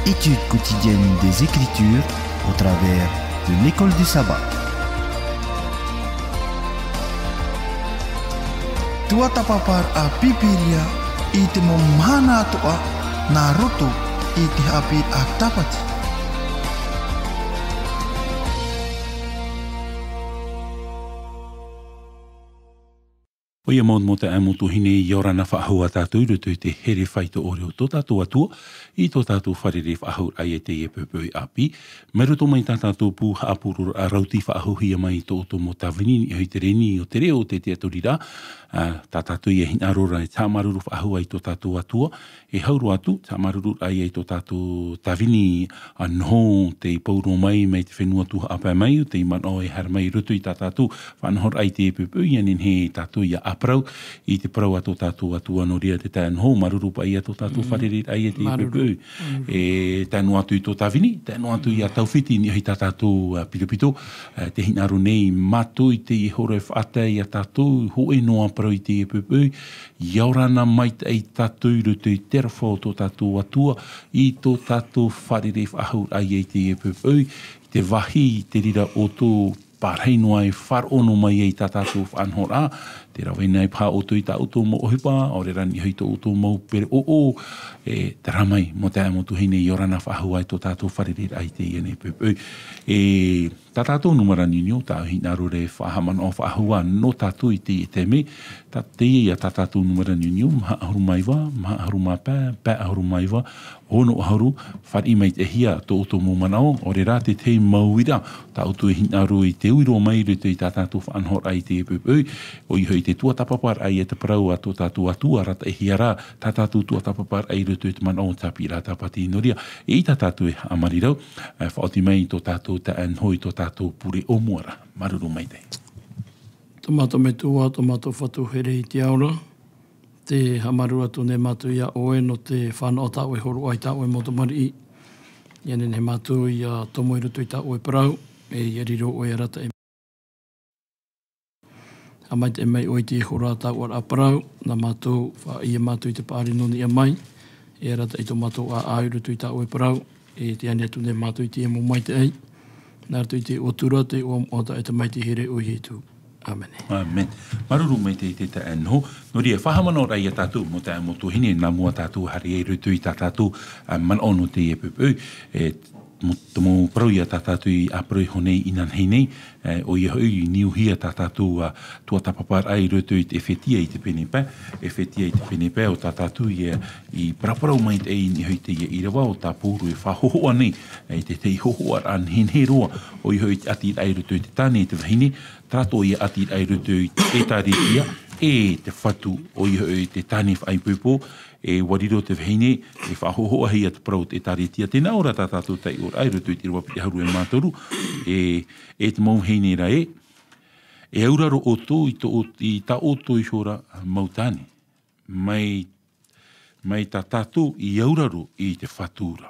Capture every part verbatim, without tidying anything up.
Étude quotidienne des Écritures au travers de l'école du sabbat. Tuatāpaparaʻa Pīpīria i te mau mahana atoʻa nā roto i te haʻapiʻiraʻa Tāpati. ʻOia mau, mau taeaʻe, mau tuahine, ʻia ora na faʻahou ā tātou i roto i te here faito ʻore o tō tātou Atua, i tō tātou fārerei faʻahou raʻa i teie poʻipoʻi ʻāpī. Mai roto mai tā tātou pū haʻapuroroʻa rauti faʻahouhia mai i tō ʻoutou mau tāvini i niʻa i te reni o te reo o te tiaturiraʻa, ā, tā tātou ʻia hinaʻaro ra e te haʻamāuruuru faʻahou i tō tātou Atua, e hau roa atu, te haʻamāuruuru raʻa i tō tātou tāvini, ā, noho tei pauroa mai, mai te fenua tuhaʻa pae mai, o tei manaʻo e haere mai i roto i tā tātou faʻanahoraʻa i teie poʻipoʻi, ʻia nehenehe tātou ʻia ʻāparau i te parau a tō tātou Atua. Nō reira, te taeaʻe Noho, māuruuru paʻi i tō tātou fārereiraʻa i teie poʻipoʻi. E tae noa atu i tō tāvini, tae noa atu ʻia taufiti i niʻa i tā tātou, ā, pitopito, ā, tē hinaʻaro nei mātou i teie hora e faʻatae ia tātou, hōʻē noa parau i teie poʻipoʻi, ʻia ora na maitaʻi tātou i roto i te aroha o tō tātou Atua, i tō tātou fārerei faʻahou raʻa i teie poʻipoʻi, i te vāhi i te reira ʻoutou pārahi noa e faʻaroʻo noa mai ai tā tātou faʻanahoraʻa, tē rave nei paha ʻoutou i tā ʻoutou mau ʻohipa, ʻaore rā i niʻa i tō ʻoutou mau pereʻoʻo, e, terā mai, mau taeaʻe, mau tuahine, ʻia ora na faʻahou i tō tātou fārereiraʻa i teie nei poʻipoʻi. E, tā tātou nūmera niuniu, tāʻu e hinaʻaro ra e faʻahaʻamanaʻo faʻahou nō tātou i teie taime, tā teie ia tā tātou nūmera niuniu, maha ʻahuru mā iva, maha ʻahuru mā pae, pae ʻahuru mā iva, ono ʻahuru, fāriʻi maitaʻihia tō ʻoutou mau manaʻo, ʻaore rā te tahi mau uiraʻa, tā ʻoutou e hinaʻaro i te ui roa mai i roto i tā tātou faʻanahoraʻa i teie poʻipoʻi, ʻoia hoʻi te tuatāpaparaʻa i te parau a tō tātou Atua, arataʻihia rā tā tātou tuatāpaparaʻa i roto i te manaʻo o te haʻapiʻiraʻa Tāpati. Nō reira, eʻita tātou e haʻamarirau, e faʻaoti mai tō tātou taeaʻe Noho i tō tātou pure ʻōmuaraʻa. Māuruuru maitaʻi. Tō mātou Metua, tō mātou Fatu here i te ao ra, tē haʻamāuruuru atu nei mātou ia ʻoe nō te fānaʻo tā ʻoe e hōroʻa i tā ʻoe mau tamariʻi. ʻIa nehenehe mātou ʻia tomo i roto i tā ʻoe parau, e ʻia riro ʻoe e arataʻi. Haʻamaitaʻi mai ʻoe i teie hora tāʻoe ra parau, nā mātou, faʻaʻī ia mātou i te paʻari nō niʻa mai, e arataʻi tō mātou ʻāʻau i roto i tā ʻoe parau, e tē ani atu nei mātou i teie mau maitaʻi, nā roto i te iʻoa tura, te iʻoa moʻa, e te maitaʻi here o Ietu. ʻĀmene. ʻĀmene. Māuruuru maitaʻi te taeaʻe Noho. Nō reira, faʻahaʻamanaʻo raʻa ia tātou, mau taeaʻe, mau tuahine, nā mua tātou e haere ai i roto i tā tātou, ā, manaʻo nō teie poʻipoʻi, e, mau, te mau parau ia tā tātou i ʻāparau iho nei inanahi nei, e, ʻoia hoʻi, niuhia tā tātou, ā, tuatāpaparaʻa i roto i te Efetia i te pene pae, Efetia i te pene pae, ʻo tā tātou ia i paraparau maitaʻi i niʻa i teie ʻīrava, ʻo tā Pauro e faʻahōhoʻa nei, e, te tahi hōhoʻaraʻa nehenehe roa, ʻoia hoʻi te ʻati raʻa i roto i te tāne e te vahine, terā atoʻa ia ʻati raʻa i roto i te ʻĒtārētia, e te Fatu, ʻoia hoʻi te tāne faʻaipoipo, e ʻua riro te vahine, e faʻahōhoʻahia te parau o te ʻĒtārētia. Tē nā ʻō ra tā tātou taiʻoraʻa i roto i te ʻīrava piti ʻahuru e mā toru, e, e te mau vahine ra ē, e auraro ʻoutou i tō, i tā ʻoutou iho ra mau tāne, mai, mai tā tātou i auraro i te Fatu ra.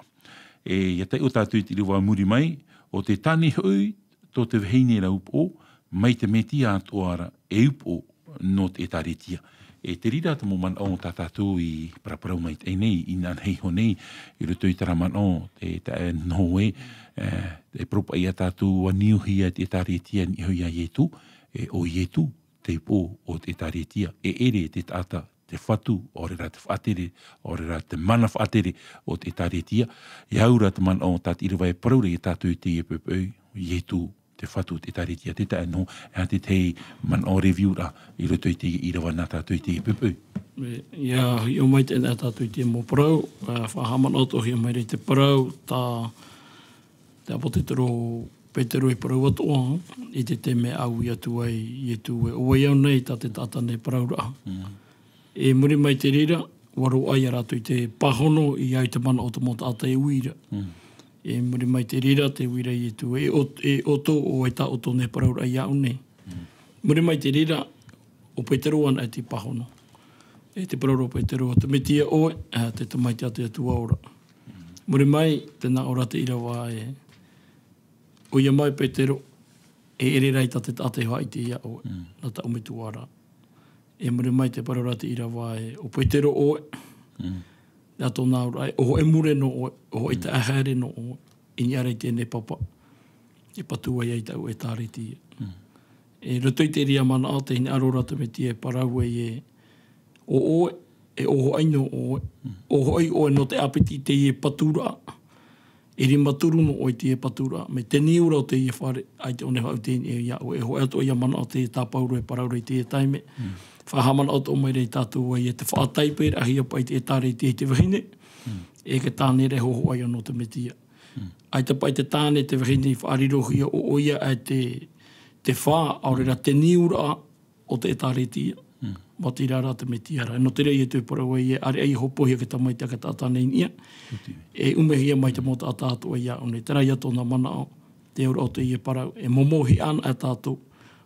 E, ʻia taiʻo tātou i te ʻīrava muri mai, ʻo te tāne hoʻi tō te vahine ra upoʻo, mai te Mētia atoʻa ra e upoʻo nō te ʻĒtārētia. E te reira te mau manaʻo tā tātou i paraparau maitaʻi nei, inanahi iho nei, i roto i terā manaʻo, e taeaʻe Noho ē, e, e parau paʻi ia tātou ʻua niuhia te ʻĒtārētia i niʻa iho ia Ietu, e ʻo Ietu te upoʻo o te ʻĒtārētia, e ʻere te taʻata te Fatu, ʻaore rā te faʻatere, ʻaore rā te mana faʻatere o te ʻĒtārētia. E au ra te manaʻo tā te ʻīrava e parau ra ia tātou i teie poʻipoʻi, Ietu te Fatu o te ʻĒtārētia. Te taeaʻe Noho, e aha te tahi manaʻo review ra i roto i teie ʻīrava nā tātou i teie poʻipoʻi? E, ʻia hiʻo maitaʻi na tātou i te mau parau, ā, faʻahaʻamanaʻo atoʻahia mai ra i te parau, tā te ʻāpōsetolo Petero e parau atoʻa, i te taime a ui atu ai Ietu ē, ʻo vai au nei tā te taʻata nei e parauraʻa. Mm. E muri mai te reira, ʻua roaʻa ia rātou i te pāhono i au i te mana o te mau taʻata e ui ra. Mm. E muri mai te reira, tē ui ra Ietu ē, e ʻo-, e ʻoutou, ʻo vai tā ʻoutou nei e parauraʻa iāʻu nei. Mm. Muri mai te reira, ʻo Petero anaʻe tei pāhono. E tē parau ra Petero, te Mētia ʻoe, ā, te Tamaiti a te Atua ora. Mm. Muri mai, tē nā ʻō ra te ʻīrava ē, ʻoia mau Petero, e ʻere rā ʻaita te taʻata e faʻaʻite iā ʻoe, Mm. nā tāʻu Metua ra. E muri mai tē parau ra te ʻīrava ē, ʻo Petero ʻoe, Mm. Nā tōna auraʻa, e ʻohoʻi mure nō ʻoe, ʻohoʻi taʻahaere nō ʻoe, i niʻa ra i teie nei papa, e patu ai ai tāʻu ʻētāretia. I roto i te reira manaʻo, tē hinaʻaro ra te Mesia e parau ē, ʻo ʻoe, e ʻohoʻi nō ʻoe, ʻohoʻi ʻoe nō te ʻāpiti i teie paturaʻa, e rima turu nō ʻoe i teie paturaʻa, mai te niu ra o teie fare, ʻaita ʻōna e faʻaʻite i niʻa iā ʻoe, e hōʻē atu ā manaʻo tā Paulo e parau ra i teie taime. Faʻahaʻamanaʻo atoʻa mai ra ia tātou ē, te faʻataiperaʻahia paʻi te ʻētāretia i te vahine, e te tāne ra e hōhoʻa ia nō te Mesia. ʻAita paʻi te tāne, te vahine i faʻarirohia, ʻo, ʻoia ʻae te, te fā, ʻaore ra te niuraʻa o te ʻētāretia. Maoti rā te Mesia ra. Nō te reira Ietu e parau ai ē, ʻareʻa ia hopohia e te Tamaiti a te taʻata nei i niʻa. E ʻumehia mai te mau taʻata atoʻa iāʻu nei. Terā ia tōna manaʻo, te auraʻa o teie parau, e momohia ana e tātou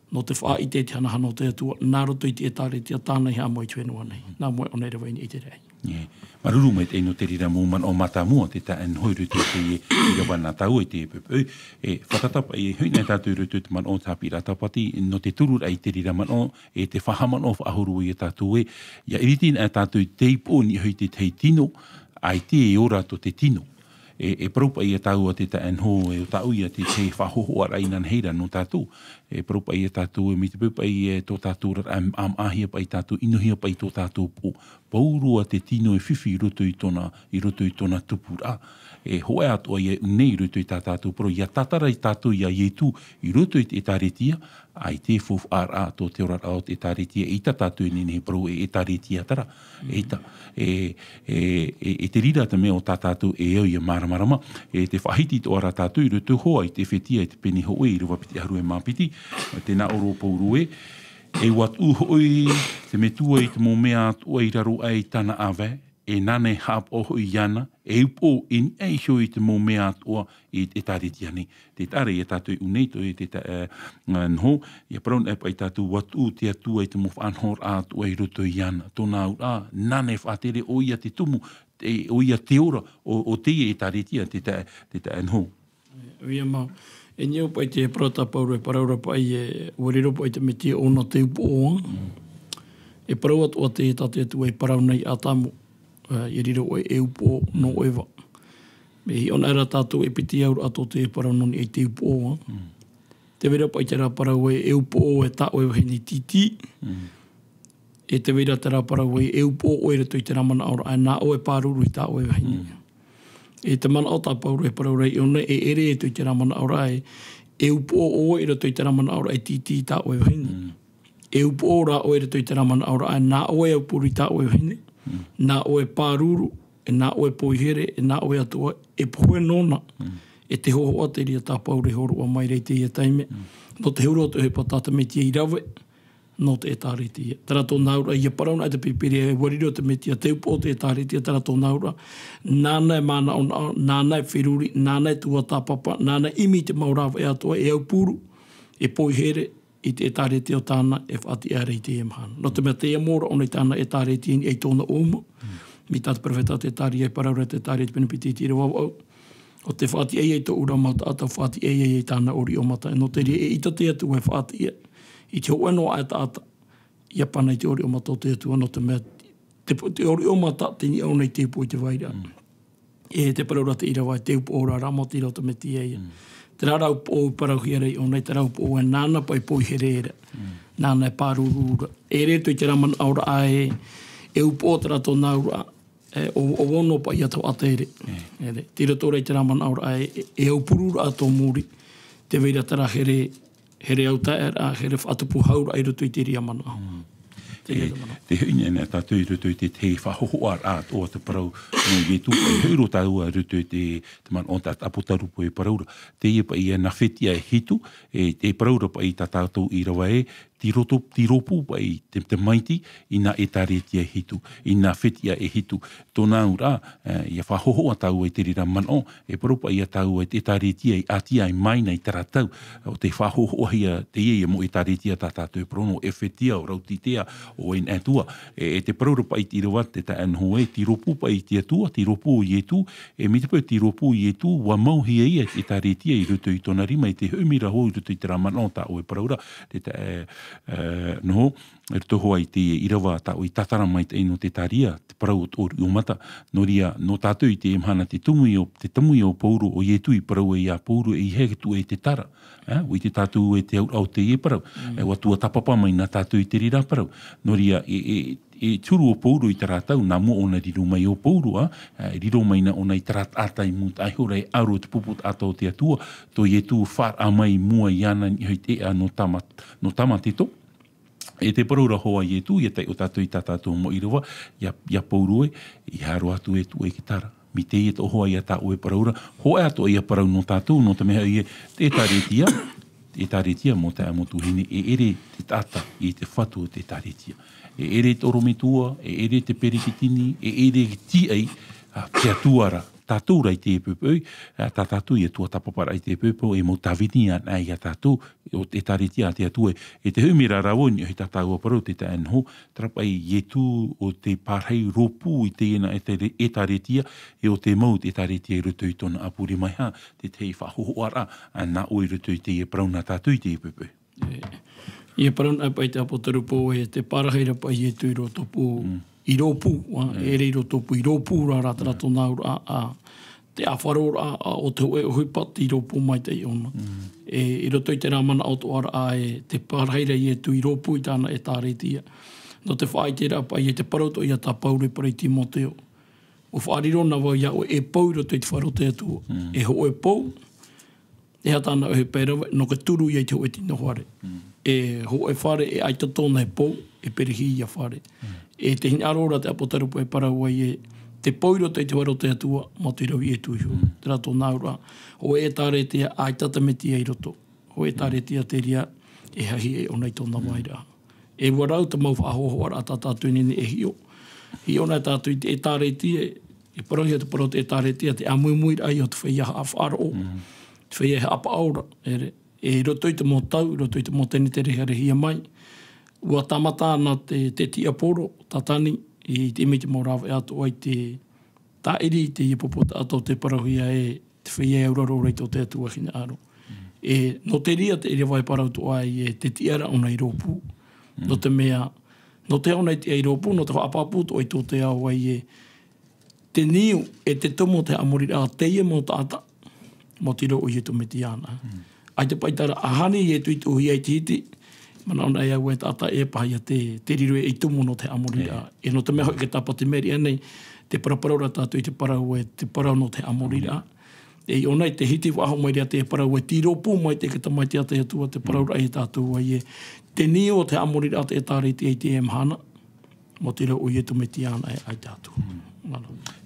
nō te faʻaʻite i te hanahana o te Atua, nā roto i te ʻētāretia tāna i haʻamau i te fenua nei. Nā mua ʻōna e rave i niʻa i te raʻi. E, māuruuru maitaʻi nō te reira mau manaʻo mātāmua, tē tae noa i roto i te, i rave nā tāua i te poʻipoʻi. E, fātata paʻi, e hoʻi na tātou i roto i te manaʻo o te haʻapiʻiraʻa Tāpati, nō te turu ra i te reira manaʻo, e te faʻahaʻamanaʻo faʻahou ia tātou ē, ʻia ʻiriti na tātou i te ipu o niʻa hoʻi i te tahi tino, ʻaita e ora tō te tino. E, e parau paʻi ia tāua tē tae noa, e ʻo tāʻu ia te, te faʻahōhoʻaraʻa inanahi ra nō tātou. E parau paʻi ia tātou, e mai te peu paʻi, e tō tātou ra, ʻa, ʻa, ʻāmui paʻi tātou, ʻinohia paʻi tō tātou poʻo. Pauroa te tino e fifi i roto i tōna, i roto i tōna tupuraʻa. E hōʻē atoʻa ia ʻu nei i roto i tā tātou parau, ʻia tātara ia tātou iā Ietu i roto i te ʻētāretia, ʻaita e faufaʻaraʻa tō te oraraʻa o te ʻētāretia, ʻeita tātou e nehenehe e parau e ʻētāretia terā. ʻEita, e, e, e, e te reira te mea o tā tātou e au ʻia māramarama, e tē faʻahiti atoʻa ra tātou i roto hoʻi i te Efetia i te pene hōʻē ʻīrava piti ʻahuru e mā piti, tē nā ʻō ra Paulo ē, e ʻua tuʻu hoʻi te Metua i te mau mea atoʻa i raro aʻe i tāna ʻāvae, e nāna e haʻapaʻo hoʻi iāna, e upoʻo i niʻa iho i te mau mea atoʻa i te ʻētāretia nei. Tē taʻa ra ia tātou i ʻu nei, tō ia tē tae, e, noa, ʻia parau na paʻi tātou, ʻua tuʻu te Atua i te mau faʻanahoraʻa atoʻa i roto iāna. Tōna auraʻa, nāna e faʻatere, ʻoia te tumu, e, ʻoia te ora o, o teie ʻētāretia, tē tae, tē tae noa. ʻOia mau. E niʻa paʻi te parau tā Paulo e parau ra paʻi ē, ʻua riro paʻi te Mesia ʻōna te upoʻo. E parau atoʻa te, tā te Atua i parau nei iā Atamu, ā, ʻia riro ʻoe e upoʻo nō Eva. Mea hiʻo na ra tātou e piti auraʻa tō te parau nō niʻa i te upoʻo. Tē vai ra paʻi terā parau ē, e upoʻo e tā ʻoe vahine tītī. E tē vai ra terā parau ē, e upoʻo ʻoe i roto i terā manaʻoraʻa, e nā ʻoe e pāruru i tā ʻoe vahine. E te manaʻo tā Paulo e parau ra i ʻōna, e ʻere atu i terā manaʻoraʻa ē, e upoʻo ʻoe i roto i terā manaʻoraʻa e tītī i tā ʻoe vahine. E upoʻo rā ʻoe i roto i terā manaʻoraʻa ē, nā ʻoe e aupuru i tā ʻoe vahine, nā ʻoe e pāruru, e nā ʻoe e poihere, e nā ʻoe atoʻa e pohe nōna. E te hōhoʻa te reira tā Paulo e hōroʻa mai ra i teie taime. Nō te huru o te ʻohipa tā te Mesia i rave, nō te ʻētāretia. Terā tōna auraʻa, ʻia parau na te Pīpīria, ʻua riro te Mesia te upoʻo o te ʻētāretia, terā tōna auraʻa, nāna e manaʻonaʻo, nāna e feruri, nāna e tuatāpapa, nāna e ʻimi i te mau rāveʻa atoʻa, e aupuru, e poihere i te ʻētāretia o tāna e faʻatiʻa ra i teie mahana. Nō te mea teie mau ra ʻōna i tāna ʻētāretia i niʻa i tōna ʻōuma. Mai tā te peropheta Zekaria e parau ra i te Zekaria pene piti ʻīrava vaʻu. ʻO tē faʻatiʻa ai tōʻu ra mau taʻata, faʻatiʻa ai tāna ʻōriʻo mata. Nō te reira eʻita te Atua e faʻatiʻa i te hōʻē noa aʻe taʻata, ʻia pana i te ʻōriʻo mata o te Atua, nō te mea, te, te ʻōriʻo mata, te niʻa ʻōna i te upoʻo i te vairaʻa. E te parau ra te ʻīrava, te upoʻo ra, rā maoti rā o te Mesia ia. Terā rā upoʻo e parauhia ra i ʻōna, terā upoʻo ē nāna paʻi e poihere ra. Nāna e pāruru ra. E ʻere atu i terā manaʻoraʻa ē, e upoʻo terā tōna auraʻa, e, ʻo, ʻo ono paʻi ia tō ʻātere. E. E, tei roto ra i terā manaʻoraʻa ē, e, e aupuru ra tō muri, tē vai ra terā here, here autaeʻaraʻa, here faʻatupu hau ra i roto i te reira manaʻo. Te reira manaʻo. Te hoʻi nei tātou i roto i te, te faʻahōhoʻaraʻa atoʻa te parau nō Ietu, e hoʻi roa tāua i roto i te, te manaʻo tā te ʻāpōsetolo Paulo e parau ra. Teie paʻi ia nā fetiʻa e hitu, e, e parau ra paʻi tā tātou ʻīrava ē, tei roto, tei rōpū paʻi te, te Tamaiti i nā ʻētāretia e hitu, i nā fetiʻa e hitu. Tōna auraʻa, e, ʻia faʻahōhoʻa tāua i te reira manaʻo, e parau paʻi ia tāua i te ʻētāretia i ʻātia, i maina, i terā tau, ʻo tē faʻahōhoʻahia teie ia mau ʻētāretia tā tātou e parau nō Efetia, ʻo Raotitea, ʻo vaiiho atoʻa. E, e te parau ra paʻi te ʻīrava tē tae noa ē, tei rōpū paʻi te Atua, tei rōpū Ietu, e mai te peu tei rōpū Ietu, ʻua mauhia ia te ʻētāretia i roto i tōna rima, i te hoʻi mai ra hoʻi i roto i terā manaʻo tā ʻoe e parau ra, tē tae, e, Noho, e roto hoʻi te ʻīrava tā ʻoe i tātara mai te ʻino te tāria, te parau o tō ʻoe mata, nō reira, nō tātou i te mahana te tumu i o, te tumu i o Pauro o Ietu i parau e ia Pauro e ihe ke tuʻu e te tara. E, ʻua ʻite tātou e te auraʻa o teie parau. E, ʻua tuatāpapa mai nā tātou i te reira parau. Nō reira, e, e, e turu o Pauro i te rātau, nā mua ʻona riro mai o Pauro, a, e, riro mai nā ʻona i te rātaʻata i mūtaʻa iho ra e aro te pupu taʻata o te Atua, tō Ietu faʻaroʻo mai mua i ana i te ea nō tama, nō tama te to. E te parau ra hoʻi a Ietu, ia taiʻo tātou i tā tātou mau ʻīrava, ia, ia Pauro e, ia haere atu e tuʻu e te tara. Mai teie tō hoʻi ia tā ʻoe parau ra, hoʻi atu ia parau nō tātou, nō te mea hoʻi e, te ʻētāretia, te ʻētāretia mō te amo tuahine, e ʻere te taʻata i te fatu o te ʻētāretia. E ʻere te ʻorometua, e ʻere te peretiteni, e ʻere te tiʻai, a, te Atua ra. Tātou ra i te poʻipoʻi, a, tā tātou ia tuatāpapa ra i te poʻipoʻi, e mau tāvini ana ia tātou, o te ʻētāretia a te Atua. E te hoʻi mea rāveʻa i niʻa i tā tāua parau te tae noho, terā paʻi Ietu o te pārahi rōpū i teie nā ʻētāre-, ʻētāretia, e o te mau te ʻētāretia i roto i tōna ʻāpurī mai hā, te tahi faʻahōhoʻaraʻa, a, nā ʻoe i roto i teie parau nā tātou i teie poʻipoʻi. E, ia parau na paʻi te ʻāpōsetolo Pauro e te pārahi ra paʻi Ietu i rō tōpū, i rōpū, a, e ʻere i rō tōpū, i rōpū ra rā, terā tōna auraʻa, a, te ʻāfaroraʻa, a, o te hōʻē ʻohipa tei rōpū maitaʻi ʻōna. E, i roto i terā manaʻo atoʻa ra e te pārahi ra Ietu i rōpū i tāna ʻētāretia. Nō te faʻaʻiteraʻa paʻi e te parau atoʻa ia tā Pauro i parau i Timoteo. ʻUa faʻariro na vau ia ʻoe e pou i roto i te fare o te Atua. E hōʻē pou, e aha tāna ʻohipa e rave, nō te turu ia i te hōʻē tino fare. E hōʻē fare e ʻaita tōna e pou, e perehi ia fare. E te hinaʻaro ra te ʻāpōsetolo Pauro e parau ai e te pou i roto i te fare o te Atua, mau te rau Ietu iho. Terā tōna auraʻa, hōʻē ʻētāretia ʻaita te Mesia i roto. Hōʻē ʻētāretia te reira e hahi e ʻōna i tōna vairaʻa. E ʻua rau te mau faʻahōhoʻaraʻa tā tātou e nehenehe e hiʻo. Hiʻo na tātou i te ʻētāretia, e parauhia te parau o te ʻētāretia, te ʻāmuimuiraʻa ia o te feiā haʻafaʻaroʻo, te feiā e haʻapaʻo ra, e, e roto i te mau tau, i roto i te mau tenetere e haerehia mai. ʻUa tāmata ana te, te tiaporo, Satani, i te, mai te mau rāveʻa atoʻa i te, tāʻiri i teie pupu taʻata o te parauhia e te feiā e auraro ra i tō te Atua hinaʻaro. E, nō te reira te ʻīrava e parau atoʻa ai e te tiʻaraʻa ʻōna i rōpū. Nō te mea, nō te aha ʻōna i tiʻa i rōpū, nō te faʻapāpū atoʻa i tō te ao ai e te niu, e te tumu o te haʻamoriraʻa a teie mau taʻata. Mau te rau ʻo Ietu Mesia anaʻe. ʻAita paʻi terā, ʻahani Ietu i tuʻuhia i te hiti, manaʻo na e au e taʻata e pāhia te, te riro e tumu nō te haʻamoriraʻa. E nō te mea hoʻi e tāpati mai ra nei, te paraparau ra tātou i te parau e, te parau nō te haʻamoriraʻa. E ʻōna i te hiti faʻahou mai ra te parau e tei rōpū mai te, te tamaiti a te Atua, te parau ra e tātou ai e. Te niu o te haʻamoriraʻa te ʻētāretia i teie mahana. Mau te rau ʻo Ietu Mesia anaʻe, e ʻaita atu.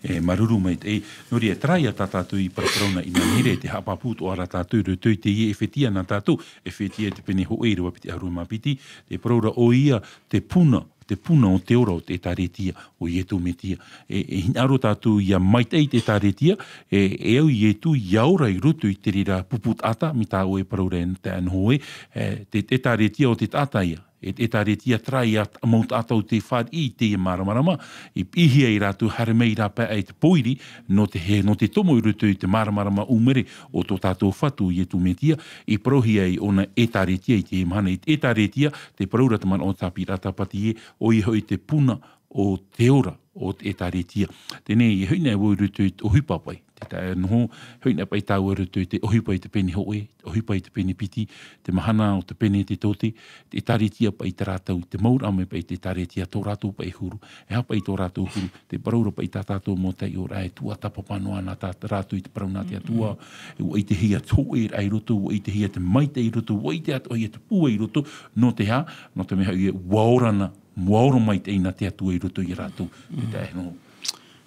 E, māuruuru maitaʻi. Nō reira, terā ia tā tātou i paraparau na i nānere, te haʻapāpū atoʻa ra tātou, i roto i teie Efetia na tātou, Efetia te pene hōʻē, ʻīrava piti ʻahuru mā piti, te parau ra ʻoia, te puna, te puna o te ora o te ʻētāretia, ʻo Ietu Mesia. E, e hinaʻaro tātou ia maitaʻi te ʻētāretia, e, e au Ietu ia ora i roto i te reira pupu taʻata, mai tā ʻoe parau ra e tae noho e, e, te, te ʻētāretia o te taʻata ia. E, ʻētāretia terā ia mau taʻata o te fāriʻi i teie māramarama, i piʻihia e rātou haere mai rāpae i te pōiri, nō te, he, nō te tomo i roto i te māramarama ʻūmere o tō tātou Fatu Ietu Mesia, i parauhia ai ʻōna ʻētāretia i teie mahana, i te ʻētāretia, te parau ra te manaʻo tāpiraʻa tāpati ē, ʻoia hoʻi te puna o te ora, o te ʻētāretia. Teie nei, e hoʻi na vau i roto i te ʻohipa paʻi. Te tae noho, hoʻi na paʻi tāua i roto i te ʻohipa i te pene hōʻē, te ʻohipa i te pene piti, te mahana o te Penetetote, te ʻētāretia paʻi terā tau, te mau ra mai paʻi te ʻētāretia tō rātou paʻi huru, e aha paʻi tō rātou huru, te parau ra paʻi tā tātou mau taiʻoraʻa e tuatāpapa noa na tā rātou i te parau nā te Atua, ʻua ʻitehia te hōʻēraʻa i roto, ʻua ʻitehia te maitaʻi i roto, ʻua ʻite atoʻa ia te pūai i roto, nō te aha, nō te mea hoʻi ē, ʻua ora na, ʻua ora maitaʻi na te Atua i roto ia rātou, te tae noho.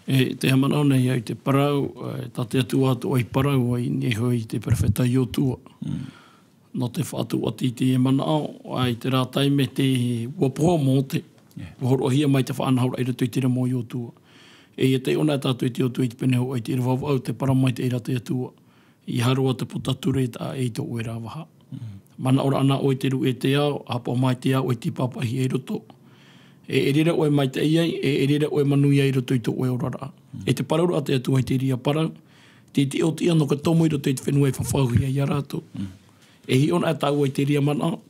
E, te manaʻo nei au i te parau, e, tā te Atua atoʻa i parau ai, nei hoʻi te perofeta Iosua. Nō te faʻatuati i te manaʻo, ʻaita i terā taime tē ʻua pohe Mōse, ʻua hōroʻahia mai te faʻanahoraʻa i roto i te reira mau Iosua. E, ia taiʻo na tātou i te Iosua i te pene hōʻē i te ʻīrava vaʻu, te parau maitaʻi ra te Atua. ʻIa haere ā te puta ture taʻa ʻē i tō ʻoe rāvaha. Manaʻo ra na ʻoe i te ruʻe i te ao, haʻapaʻo mai te ao e tīpapahia i roto. E, e reira ʻoe maitaʻi ai, e, e reira ʻoe manuia ai i roto i tō ʻoe oraraʻa. E te parau ra te Atua i te reira parau, te, te tiʻotiʻa nō te tomo i roto i te fenua e fafauhia ia rātou. E hiʻo na tāua i te reira manaʻo,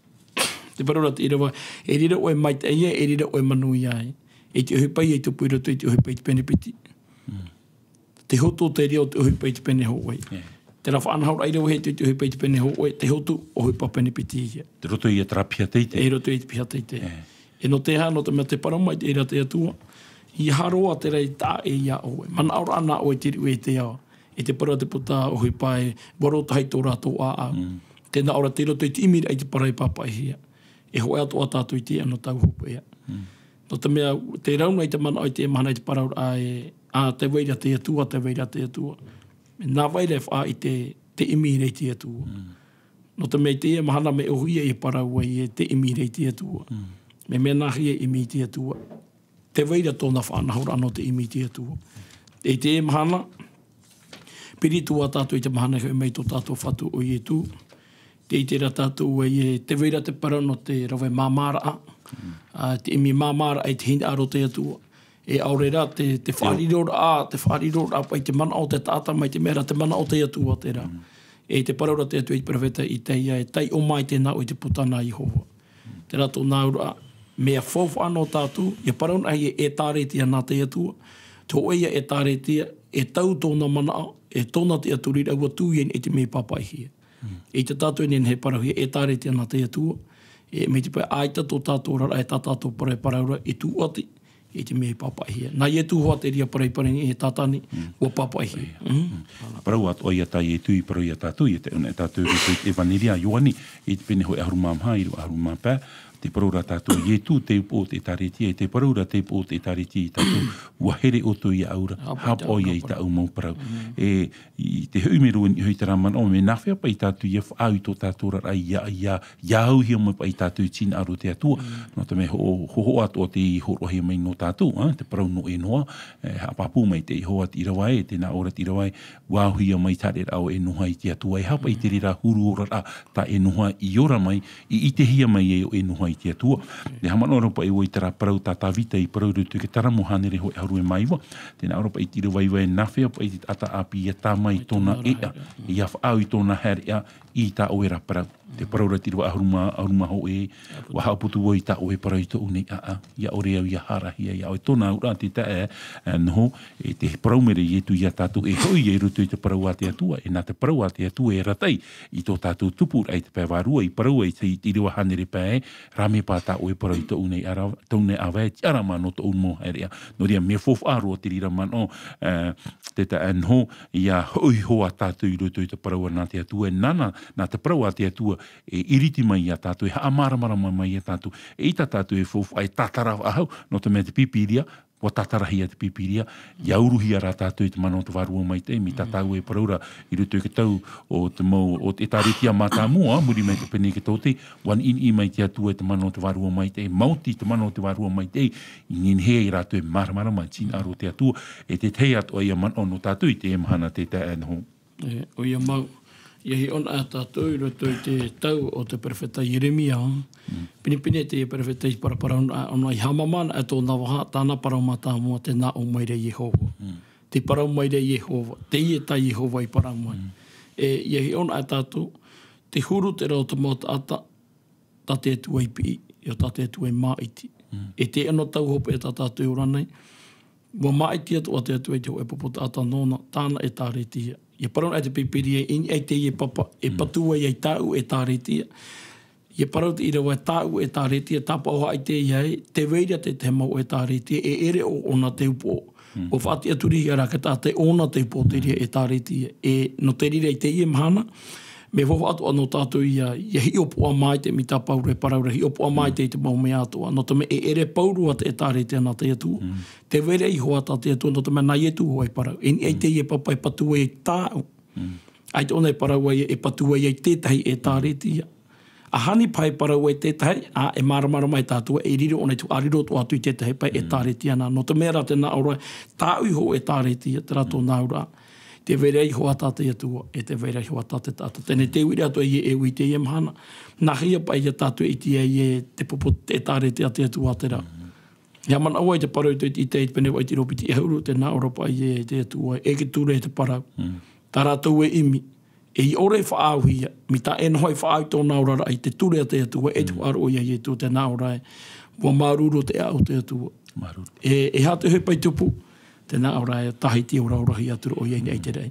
Te parau ra te ʻīrava, e riro ʻoe maitaʻi ia, e riro ʻoe manuia ai. I te ʻohipa ia i tupu i roto i te ʻohipa i te pene piti. Te hotu o te reira o te ʻohipa i te pene hōʻē. Terā faʻanahoraʻa i rave i te ʻohipa i te pene hōʻē, te hotu ʻohipa pene piti ia. Te roto ia terā piha teitei. E roto i te piha teitei. E nō te aha, nō te mea te parau maitaʻi ra te Atua, ʻeiaha roa terā e taʻa ʻē iā ʻoe. Manaʻo ra nā ʻoe te riʻi e te ao. I te parau a te puta ʻohipa e, ʻua roto tahi tō rātou ʻāʻau. Tē nā ʻō ra tei roto i te ʻimiraʻa i te parau e pāpaʻihia. E hōʻē atoʻa tātou i te ano tau hopeʻa. Nō te mea, te rau nei te manaʻo i te mahana i te parau ra e, ā, tē vai ra te Atua, tē vai ra te Atua. Nā vai ra e faʻaʻite te ʻimi ra i te Atua. Nō te mea i teie mahana mea ʻōhie e parau ai e te ʻimi ra i te Atua. Mea, mea nāhea e ʻimi i te Atua. Tē vai ra tōna faʻanahoraʻa nō te ʻimi i te Atua. I teie mahana, piri atu ā tātou i te mahana e hoʻi mai tō tātou Fatu ʻo Ietu. Tē ʻite ra tātou ē, tē vai ra te parau nō te rave māmāraʻa. Ā, te ʻimi māmāraʻa i te hinaʻaro o te Atua. E ʻaore rā te, te faʻariroraʻa, te faʻariroraʻa paʻi te manaʻo o te taʻata mai te mea ra te manaʻo o te Atua terā. E te parau ra te Atua i te peropheta Itaia, e taiʻo mai tē nā ʻō i te puta nā Iehova. Terā tōna auraʻa, mea faufaʻa nō tātou, ʻia parau nei e ʻētāretia nā te Atua. Te hōʻē ia ʻētāretia, e tau tōna manaʻo, e tōna tiʻaturi ra ʻua tū ia i te mea pāpaʻihia. E ʻite tātou e nehenehe e parauhia e ʻētāretia nā te Atua, e mai te pae ʻaita tō tātou oraraʻa e tā tātou parau e parau ra, e tūʻati, i te mea pāpaʻihia. Nā Ietu hoʻi te reira parau i parau nei e Tātani, ʻua pāpaʻihia. Parau atoʻa ia tā Ietu i parau ia tātou, ʻia taiʻo na tātou i roto i te ʻEvaneria a Ioane, i te pene hōʻē ʻahuru mā maha, ʻīrava ʻahuru mā pae, te parau ra tātou Ietu, te upoʻo o te ʻētāretia, e te parau ra te upoʻo o te ʻētāretia ia tātou, ʻua here ʻoutou iāʻu ra, haʻapaʻo ia i tāʻu mau parau. E, i te hoʻi mai roa i niʻa i terā manaʻo, mea nāhea paʻi tātou ʻia faʻaau i tō tātou oraraʻa, ʻia, ʻia, ʻia auhia mai paʻi tātou i te hinaʻaro o te Atua. Nō te mea ho-, hōhoʻa atoʻa tei hōroʻahia mai nō tātou, ā, te parau nō ʻĒnoha, e, haʻapāpū mai te Iehova te ʻīrava ē, tē nā ʻō ra te ʻīrava ē, ʻua auhia mai te haereraʻa o ʻĒnoha i te Atua, e aha paʻi te reira huru oraraʻa tā ʻĒnoha i ora mai, i ʻitehia mai ai ʻo ʻĒnoha i te Atua. E haʻamanaʻo ra paʻi vau i terā parau tā Tāvita i parau i roto i te Taramo hānere hōʻē ʻahuru e mā iva. Tē nā ʻō ra paʻi te ʻīrava e nāhea paʻi te taʻata ʻāpī ʻia tāmā i tōna ʻēʻa, ʻia faʻaau i tōna haereʻa i tā ʻoe ra parau. Te parau ra te ʻīrava ʻahuru mā, ʻahuru mā hōʻē, ʻua haʻaputu vau i tā ʻoe parau i tōʻu nei ʻāʻau. ʻIa ʻore au ʻia hārahia iā ʻoe. Tōna auraʻa te taeaʻe, e, noho, e te parau mai ra Ietu ia tātou e hoʻi ia i roto i te parau a te Atua, e nā te parau a te Atua e arataʻi i tō tātou tupuraʻa i te pae vārua, i parau ai te, te ʻīrava hānere pae, rā mea pā tā ʻoe parau i tōʻu nei ʻāva-, tōʻu nei ʻāvae, tiʻa rā mā nō tōʻu mau haereʻa. Nō reira, mea faufaʻa roa te reira manaʻo, e, te taeaʻe noho, ʻia hoʻi hoʻi tātou i roto i te parau nā te Atua, e nāna, nā te parau a te Atua, e iriti mai iā tātou, e haʻamāramarama mai iā tātou, e ʻaita tātou e faufaʻa, e tātara faʻahou, nō te mea te Pīpīria, ʻua tātarahia te Pīpīria, ʻia uruhia rā tātou i te mana o te Vārua Maitaʻi, mai tā tāua e parau ra, i roto i te tau o te mau, o te ʻĒtāretia mātāmua, muri mai te pene i te taote, ʻua niʻiniʻi mai te Atua i te mana o te Vārua Maitaʻi, maoti te mana o te Vārua Maitaʻi, i nehenehe ai rātou e māramarama i te hinaʻaro o te Atua, e te tahi atoʻa ia manaʻo nō tātou i teie mahana te taeaʻe noho. E, ʻoia mau, ʻia hiʻo na tātou i roto i te tau o te peropheta Ieremia. Pinepine te peropheta i paraparau na, ʻōna i haʻamāmā na tōna vaha, tāna parau mātāmua, tē nā ʻō mai ra Iehova. Tē parau mai ra Iehova, teie tā Iehova i parau mai. E, ʻia hiʻo na tātou, te huru terā o te mau taʻata, tā te Atua i piʻi, ʻia tā te Atua i māʻiti. E te ano tau hopeʻa tā tātou e ora nei, ʻua māʻiti atoʻa te Atua i te hōʻē pupu taʻata nōna, tāna ʻētāretia. ʻIa parau na te Pīpīria, i niʻa i teie papa, e patu ai ai tāʻu ʻētāretia. ʻIa parau te ʻīrava tāʻu ʻētāretia, tāpaʻo haʻaʻite ai, tē vai ra te, te mau ʻētāretia, e ʻere ʻo, ʻōna te upoʻo. ʻUa faʻatiʻaturihia rā te taʻata ʻōna te upoʻo te reira ʻētāretia. E, nō te reira i teie mahana, mea faufaʻa atoʻa nō tātou ʻia, ʻia hiʻopoʻa maitaʻi mai tā Pauro e parau ra, hiʻopoʻa maitaʻi i te mau mea atoʻa. Nō te mea e ʻere pauroa te ʻētāretia nā te Atua. Tē vai ra iho ā tā te Atua, nō te mea nā Ietu hoʻi e parau. E niʻa i teie papa e patu ai tāʻu. ʻAita ʻōna e parau ai, e patu ai ai tētahi ʻētāretia. ʻAhani paha e parau ai tētahi, ā, e māramarama ai tātou, e riro ʻōna i te faʻariro atoʻa atu i tētahi pae ʻētāretia na. Nō te mea rā tē nā ʻō ra, tāʻu iho ʻētāretia, terā tōna auraʻa. Tē vai ra iho ā tā te Atua, e tē vai ra iho ā tā te taʻata. Teie nei te uiraʻa atoʻa ē, e ui i teie mahana. Nāhea paʻi ia tātou e ʻite ai ē te pupu, te ʻētāretia a te Atua terā. ʻIa manaʻo ā i te parau i te, i te, i te pene vaʻu i te rōpiti e ʻahuru, tē nā ʻō ra paʻi ē te Atua, e kī atu ra te parau. Tā rātou e ʻimi, E ʻore e faʻaauhia, mai tā e noho e faʻaau i tōna oraraʻa i te ture a te Atua, e te faʻaroʻo ia Ietu, tēnā ʻoe, ʻua māuruuru te ʻaʻau o te Atua. Māuruuru. E, e aha te ʻohipa i tupu, tēnā ʻoe, tāhiti ʻo rau rahi atu roʻo ia i nei te raʻi.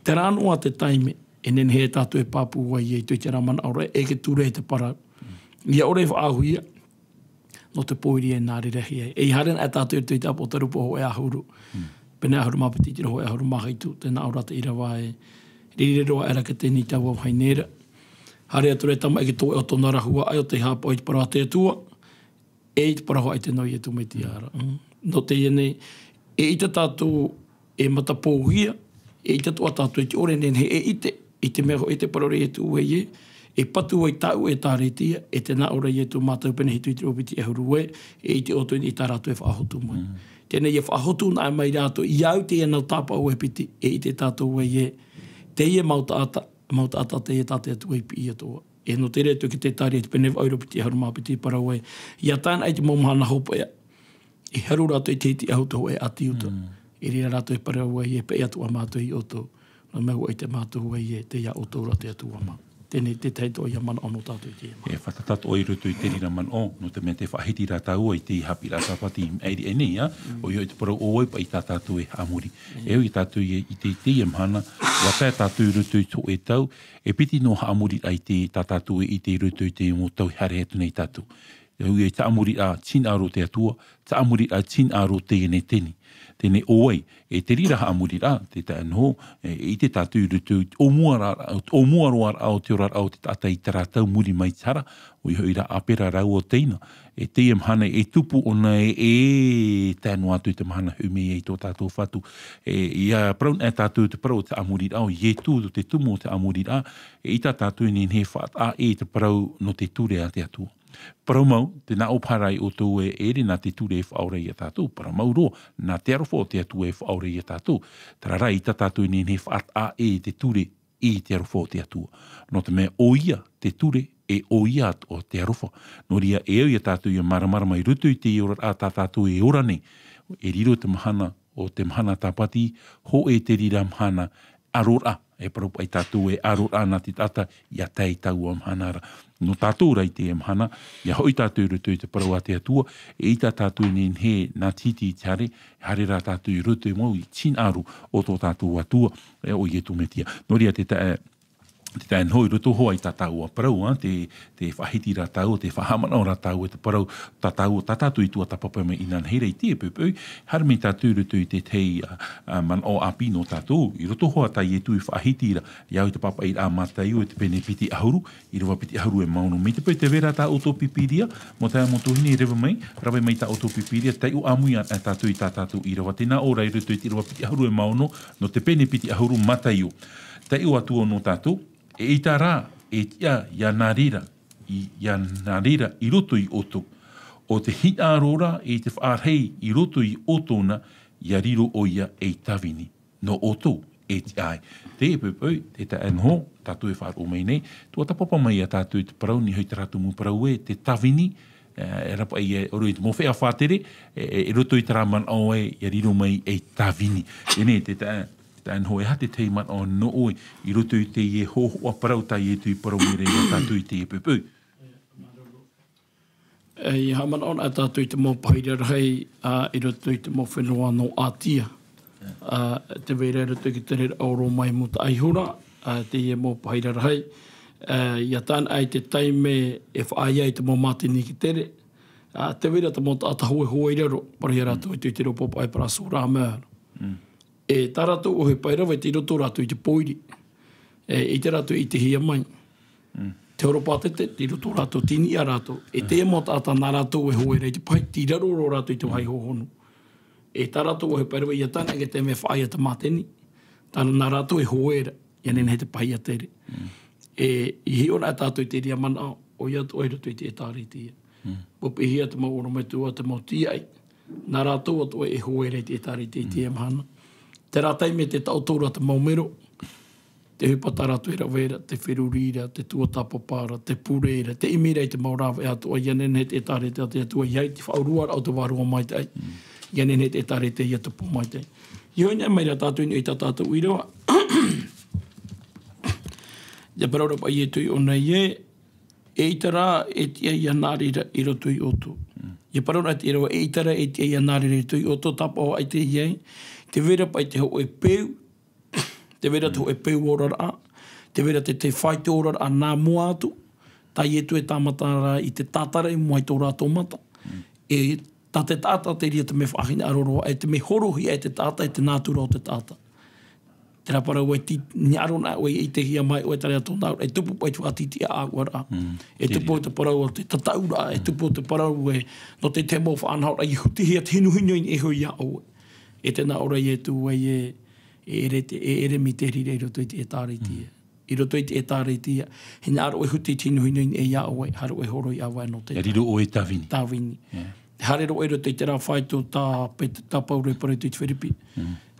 Terā noa te taime, e nehenehe tātou e pāpū ai i te, i terā manaʻo ra, e te ture e te parau. ʻIa ʻore e faʻaauhia, nō te pōiri e nā reira hia. E haere ana tātou i te ʻāpōsetolo hōʻē ʻahuru. Pene ʻahuru mā piti, te hōʻē ʻahuru mā hitu, tēnā ʻoe te ʻīrava e riri roa aʻera ki tēnei taua vahine ra. Haere atu ra te tamaʻi i te toeʻa o tōna ra huaʻai ʻo tei haʻapaʻo i te parau a te Atua, e i te parau hoʻi tēnā o Ietu Metia ra. Mm. Nō teie nei, eʻita tātou e matapōhia, eʻita atoʻa tātou e te ʻore e nehenehe e ʻite, i te mea hoʻi te parau ra Ietu ē, e patu ai tāʻu ʻētāretia, e tēnā ʻoe Ietu, Mātau pene hitu i te ʻīrava piti ʻahuru ē, e ʻite ʻoutou i tā rātou e faʻahotu mai. Mm. Teie nei ʻia faʻahotu anaʻe mai rātou, ʻia au teie nau tāpaʻo e piti, e ʻite tātou ē, teie mau taʻata, mau taʻata teie tā te Atua i piʻi atoʻa. E nō te reira atu ki te Tāria i te pene vaʻu ʻīrava piti ʻahuru mā piti parau ē, ʻia tae ana i te mau mahana hopeʻa, e haru rātou i te hiti ʻahu te hōʻē ʻāti Iuta. Mm. I reira rātou e parau ai, e peʻe atoʻa mātou ia ʻoutou. Nō te mea ʻua ʻite mātou ē, tei ia ʻoutou ra te Atua mā. Teie nei te tahi atoʻa ia manaʻo nō tātou i teie mahana. E fātata atoʻa i roto i te reira manaʻo, nō te mea tē faʻahiti ra tāua i te haʻapiʻiraʻa Sāpati i maʻiri aʻe nei, ā, ʻoia hoʻi te parau ʻo vai paʻi tā tātou e haʻamori. Mm. E au ia tātou i, i te, i teie mahana, ʻua tae tātou i roto i te hōʻē tau, e piti noa haʻamoriraʻa i te, tā tātou e ʻite i roto i te mau tau e haere atu nei tātou. E au ia te haʻamoriraʻa tinaʻaro o te Atua, te haʻamoriraʻa tinaʻaro o teie nei teni. Teie nei ʻo vai, e te reira haʻamoriraʻa, te tae noa, e, e ʻite tātou i roto i te ʻōmuaraʻa, ʻōmuaraʻa o te oraraʻa o te taʻata i terā tau muri mai te hara, ʻoia hoʻi rā, ʻāpera rāua o teie nei, e teie mahana e tupu ʻōna e, e tae noa atu i te mahana hoʻi mai ai tō tātou Fatu. E, ʻia parau anaʻe tātou te parau o te haʻamoriraʻa o Ietu, te tumu o te haʻamoriraʻa, eʻita tātou e nehenehe e faʻataʻa ʻē i te parau nō te ture a te Atua. Parau mau, tē nā ʻō paha ra ia ʻoutou e ʻere nā te ture e faʻaora ia tātou, parau mau roa, nā te aroha o te Atua e faʻaora ia tātou. Terā rā, eʻita tātou e nehenehe e faʻataʻa ʻē i te ture i te aroha o te Atua. Nō te mea ʻoia te ture, e ʻoia atoʻa te aroha. Nō reira, e au ia tātou ʻia māramarama i roto i te oraraʻa tā tātou e ora nei, e riro te mahana o te mahana Tāpati, hōʻē te reira mahana aroraʻa, e parau paʻi tātou e aroraʻa nā te taʻata, ʻia tae i taua mahana ra. Nō tātou rā i teie mahana, ʻia hoʻi tātou i roto i te parau a te Atua, eʻita tātou e nehenehe nā te hiti i te haere, haere rā tātou i roto mau i te hinaʻaro o tō tātou Atua, e, ʻo Ietu Metia. Nō reira te tae, te tae noa i roto hoʻi i tā tāua parau, ā, te, te faʻahiti ra tāua, te faʻahaʻamanaʻo ra tāua, te parau, tā tāua, tā tātou i tuatāpapa mai inanahi ra i teie poʻipoʻi, haere mai tātou i roto i te tahi, ā, ā, manaʻo ʻāpī nō tātou, i roto hoʻi tā Ietu i faʻahiti ra, ia au i te pāpaʻiraʻa a Mataio i te pene piti ʻahuru, ʻīrava piti ʻahuru e maono. Mai te peu tē vai ra tā ʻoutou Pīpīria, mau taeaʻe, mau tuahine, rave mai, rave mai tā ʻoutou Pīpīria, taiʻo ʻāmui anaʻe tātou i tā tātou ʻīrava. Tē nā ʻō ra i roto i te ʻīrava piti ʻahuru e maono, nō te pene piti ʻahuru, Mataio. Taiʻo atu ā nō tātou, eʻita rā e tiʻa ʻia nā reira, i, ʻia nā reira i roto ia ʻoutou. ʻO te hinaʻaro ra i te faʻarahi i roto ia ʻoutou na, ʻia riro ʻoia ei tāvini nō ʻoutou e tiʻa ai. Teie poʻipoʻi, te taeaʻe Noho, tātou e faʻaroʻo mai nei, tuatāpapa mai ia tātou i te parau, nī hoʻi terā tumu parau ē, te tāvini, e, e rāpaʻi e ʻore i te mau feiā fātere, e, e, i roto i terā manaʻo ē, ʻia riro mai ei tāvini. Teie nei, te taeaʻe, te taeaʻe Noho, e aha te tahi manaʻo nō ʻoe, i roto i teie hōhoʻa parau tā Ietu i parau mai ra ia tātou i teie poʻipoʻi. E, ʻia haʻamanaʻo anaʻe tātou i te mau pahi rarahi, ā, i roto i te mau fenua nō Ātia. Ā, tē vai ra i roto i te tereraʻa o Roma i mūtaʻa iho ra, ā, teie mau pahi rarahi. Ā, ʻia tae anaʻe i te taime e faʻaea ai te mau mātini i te tere. Ā, tē vai ra te mau taʻata hōʻē hōʻē i raro, parauhia rātou i te, i te reo pāpaʻi e parau sura mea. Mm. E tā rātou ʻohipa e rave, tei roto rātou i te pōiri. E, ʻite rātou i te hia mai. Mm. Te horopātete, tei roto rātou, tei niʻa rātou. E, mm, te mau taʻata nā rātou e hoe ra i te pahi, tei raro roa rātou i te vāhi hōhonu. E tā rātou ʻohipa e rave, ʻia tae anaʻe i te mea faʻaea te mātini. Tā nā rātou e hoe ra, ʻia nehenehe te pahi ʻia tere. Mm. E, i hiʻo anaʻe tātou i te reira manaʻo, ʻoia atoʻa i roto i te ʻĒtārētia. Mm. ʻUa piʻihia te mau ʻorometua, te mau tīaʻi. Nā rātou atoʻa e hoe ra i te ʻĒtārētia i teie mahana. Terā taime tē taʻoto ra te mau mero, te ʻohipa tā rātou e rave ra, te feruri ra, te tuatāpapa ra, te pure ra, te ʻimi ra i te mau rāveʻa atoʻa, ʻia nehenehe te ʻĒtārētia a te Atua, ʻia ʻite i te faʻauruaraʻa o te Vārua Maitaʻi. ʻIa nehenehe te ʻĒtārētia ʻia tupu maitaʻi. ʻIa hoʻi anaʻe mai ra tātou i niʻa i tā tātou ʻīrava. Te parau ra paʻi Ietu i ʻō nei ē, eʻita rā e tiʻa ia nā reira i roto ia ʻoutou. Ia parau ra te ʻīrava, eʻita rā e tiʻa ia nā reira i roto ia ʻoutou, tāpaʻo ʻaita i ʻō nei, tē vai ra paʻi te hōʻē peu, tē vai ra te hōʻē peu oraraʻa, tē vai ra te, te fāito oraraʻa nā mua atu, tā Ietu e tāmata ra i te tātara i mua i tō rātou mata. E, tā te taʻata te reira te mea faʻahinaʻaro roa, e te mea horohia e te taʻata, e te nātura o te taʻata. Terā parau e tī, hinaʻaro na ʻoe i ʻitehia mai ʻoe, terā tōna auraʻa, e tupu paʻi te faʻatītīʻa ʻāuaraʻa. E tupu te parau o te tataʻuraʻa, e tupu te parau e, nō te, te mau faʻanahoraʻa, i hutihia te hinuhinu i niʻa iho ia ʻoe. E tēnā ʻō ra Ietu ē, e ʻere te, e ʻere mai te reira i roto i te ʻĒtārētia. I roto i te ʻĒtārētia, hinaʻaro ʻoe e huti i te hinuhinu i niʻa ia ʻoe, haere ʻoe e hōroʻa i ʻāvae nō te. E riro ʻoe tāvini. Tāvini. Haere roa ʻoe i roto i terā fāito tā Pet-, tā Pauro e parau i te Firipi.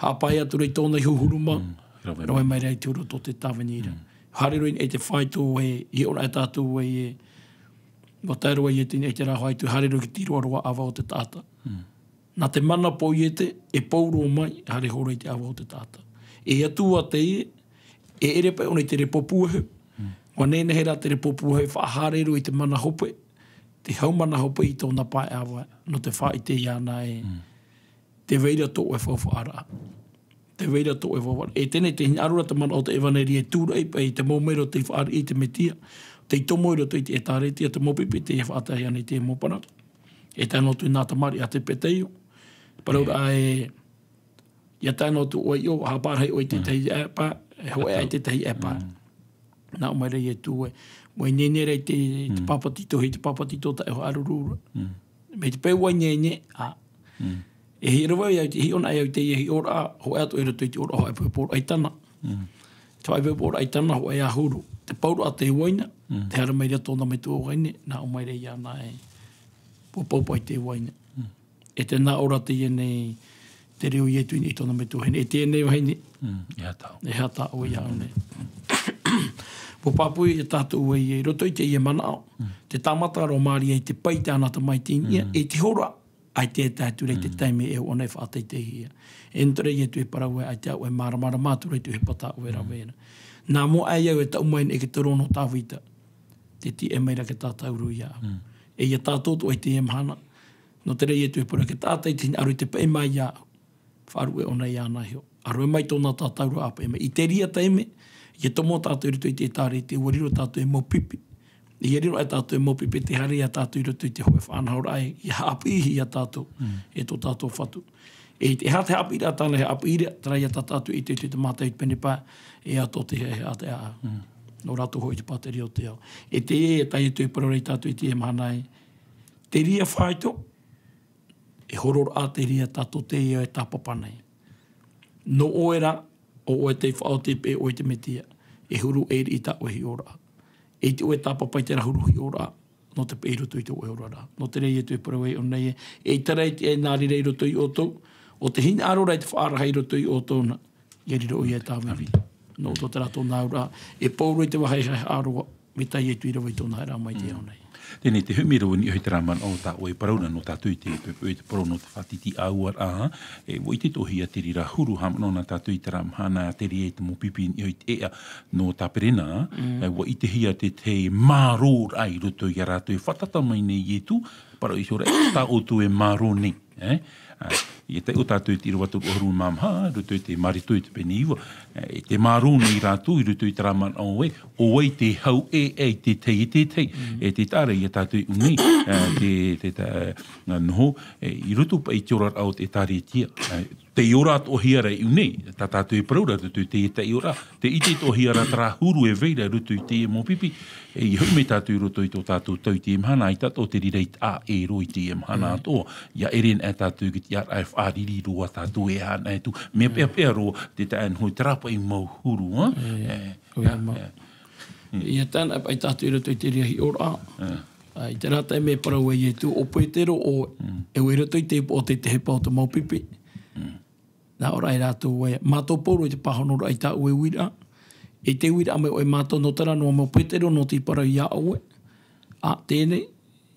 Haʻapae atu ra i tōna iho huru mau. Rave mai ra i te huru o tō te tāvini ra. Haere roa i niʻa i te fāito ē, i ʻō ra e tātou ē, e, ʻua tae roa Ietu i niʻa i terā fāito, haere roa i te tīroaroa ʻāvae o te taʻata. Nā te mana pōiete, e pou roa mai, haere hōroʻa i te ʻāvae o te taʻata. E Atua teie, e ʻere paʻi ʻōna i te repo pūehu. ʻUa nehenehe rā te repo pūehu e faʻahaere roa i te mana hope, te hau mana hope i tōna pae ʻāvae, nō te faʻaʻite iāna ē, tē vai ra tō ʻoe faufaʻaraʻa. Tē vai ra tō ʻoe faufaʻaraʻa. E teie nei te hinaʻaro ra te manaʻo o te ʻevanelia e tūraʻi paʻi i te mau melo tei fāriʻi i te Mesia, tei tomo i roto i te ʻĒtārētia, te mau pipi tei faʻatae ana i te mau parau. E tae noa atu nā tamariʻi a Tepeteio. Parau ra ē, ia tae noa atu ʻoe i ʻō, haʻapaʻo rahi ʻoe i te tahi ʻaepa, e hōʻē aʻe i te tahi ʻaepa. Nā ʻō mai ra Ietu ē, ʻua ineine ra i te, te pāpetito, hei te pāpetito taʻe faʻaruru ra. Mai te peu ʻua ineine, ā. E hiʻo ra vau ia, hiʻo na ia i teie hiʻoraʻa, hōʻē atu i roto i te ʻōroʻa, hōʻē puepueraʻa i tana. Te faʻaipoiporaʻa i tana, hōʻē ʻahuru. Te pauraʻa te uaina, te haere mai ra tōna metua vahine, nā ʻō mai ra iāna ē, ʻua pau paʻi te uaina. E tēnā ʻō ra teie nei, te reo Ietu i niʻa i tōna metua vahine. E teie nei vahine. E aha tā ʻoe? E aha tā ʻoe iāʻu nei? ʻUa pāpū ia tātou ē, i roto i teie manaʻo, te tāmata roa Maria i te pae i te anata mai i te niʻa, e te hora, ʻaita e tae atu ra i te taime e ʻua ʻōna e faʻateiteihia. E nō te reira Ietu e parau ē, ʻaita ʻoe e māramarama atu ra i te ʻohipa tā ʻoe e rave ra. Nā mua aʻe au e taʻu mai nei i te rō nō Tāvita. Tē tiʻa mai ra te tātauro iāʻu. E ia tātou atoʻa i teie mahana. Nō te reira Ietu e parau, te taʻata i te hinaʻaro i te paʻi mai iāʻu, faʻaruʻe ʻōna iāna iho. ʻA rave mai tōna tātauro ʻa paʻi mai. I te reira taime, ia tomo tātou i roto i te ʻĒtārētia, ʻua riro tātou ei mau pipi. ʻIa riro aʻe tātou ei mau pipi, tē haere ia tātou i roto i te hōʻē faʻanahoraʻa, ʻia haʻapiʻihia tātou, e tō tātou Fatu. E te, e aha te haʻapiʻiraʻa tāna, e haʻapiʻi ra, terā ia tā tātou i te, te, te Mātaio i te pene pae, e aha tō te, e aha te, a, nō rātou hoʻi te pātireia o te ao. E teie, e tae atu e parau ra ia tātou i teie mahana ē, te reira fāito, e hororaʻa te reira tātou teie e tāpapa nei. Nō ʻoe rā, ʻo ʻoe tei faʻaoti paʻi ʻoe i te Mesia, e huru e riʻi tā ʻoe hiʻoraʻa. E ʻite ʻoe e tāpapa i terā huru hiʻoraʻa, nō te paʻi i roto i tō ʻoe oraraʻa. Nō te reira Ietu e parau ai ʻōna ē, eʻita rā e tiʻa ia nā reira i roto ia ʻoutou, ʻo tē hinaʻaro ra i te faʻarahi i roto ia ʻoutou na, ʻia riro ʻoia e tāvini. Tāvini. Nō ʻoutou terā tōna auraʻa, e pou roa i te vāhi haʻehaʻa roa, mai tā Ietu i rave i tōna haereraʻa mai i te ao nei. Teie nei te humi roa i niʻa i terā manaʻo tā ʻoe e parau ra nō tātou i te, te, te parau nō te faʻatītīʻāuaraʻa, e, ʻua ʻite atoʻahia te reira huru, haʻamanaʻo na tātou i terā mahana, te reira i te mau pipi i niʻa i te ʻēʻa nō Taperena, e, ʻua ʻitehia te, te mārōraʻa i roto ia rātou e fātata mai nei Ietu, parau iho ra, tā ʻoutou e mārō nei. E, ā, ʻia taiʻo tātou i te ʻīrava toru ʻahuru mā maha, i roto i te Mareko i te pene iva, e, tē mārō nei rātou i roto i terā manaʻo ē, ʻo vai te hau ʻē, ʻē, i te tahi, i te tahi, e, tē taʻa ra ia tātou i ʻō nei, e, te, te, tā, nā, noho, e, i roto paʻi i te oraraʻa o te ʻĒtārētia, e, tei ora atoʻahia ra i ʻō nei, tā tātou e parau ra, i roto i te, te ora, tē ʻite atoʻahia ra terā huru e vai ra i roto i te mau pipi, e, ʻia hoʻi mai tātou i roto i tō tātou tau i teie mahana, ʻaita atoʻa te reira i taʻa ʻē roa i teie mahana atoʻa, ʻia ʻere ana tātou i te tiʻaraʻa e faʻariri roa tātou e aha ana e tū, mea peʻapeʻa roa te taʻa e noho i terā paʻi mau huru, ā? E, e, ʻoia, e, mau. E. ʻIa tae ana paʻi tātou i roto i te reira hiʻoraʻa. E. Ā, i terā taime e parau ai Ietu, ʻo Petero ʻoe, e ʻua i roto i te ipu o te, te ʻohipa o te mau pipi. Nā ʻō ra ia rātou ē, mātou pauroa i te pāhonoraʻa i tā ʻoe uiraʻa. E te uiraʻa mai ʻoe mātou nō terā noa mau Petero nō te parau ia ʻoe. Ā, teie nei,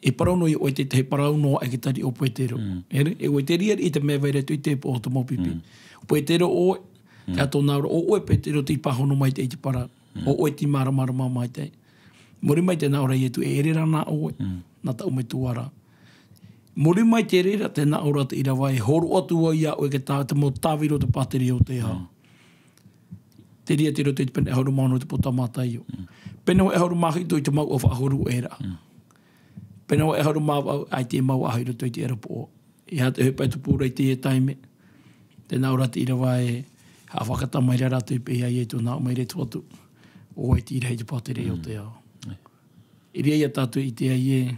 e parau noa ia ʻoe te tahi parau noa aʻe i te tari o Petero. Mm. E, e ʻoe te riaria i te mea vai ra i te ipu o te mau pipi. Mm. Petero ʻoe, te aha tōna auraʻa, ʻo ʻoe Petero tei pāhono mai i te parau. ʻO ʻoe te māramarama maitaʻi. Muri mai tē nā ʻō ra Ietu, e ʻere rā nā ʻoe, nā taʻu metua ra. Muri mai te reira, tē nā ʻō ra te ʻīrava, e hōroʻa atu vau iā ʻoe, e te tā-, te mau tāviri o te pātireia o te ao. Te reira tei roto i te pene ʻahuru mā ono te pō Tāmataio. Pene hōʻē ʻahuru mā hitu i te mau ʻua faʻahuru ʻē ra. Pene hōʻē ʻahuru mā vaʻu, ʻaita e mau aʻe i roto i te aeropoʻo. E aha te ʻohipa e tupu ra i teie taime? Tē nā ʻō ra te ʻīrava, e haʻafakatā mai ra rātou i pēhea ia i tōna haʻamaitaʻi i te Fatu. ʻO ʻoe te ʻīraʻa i te pātireia o te ao. E reira ia tātou i ʻite ai ē,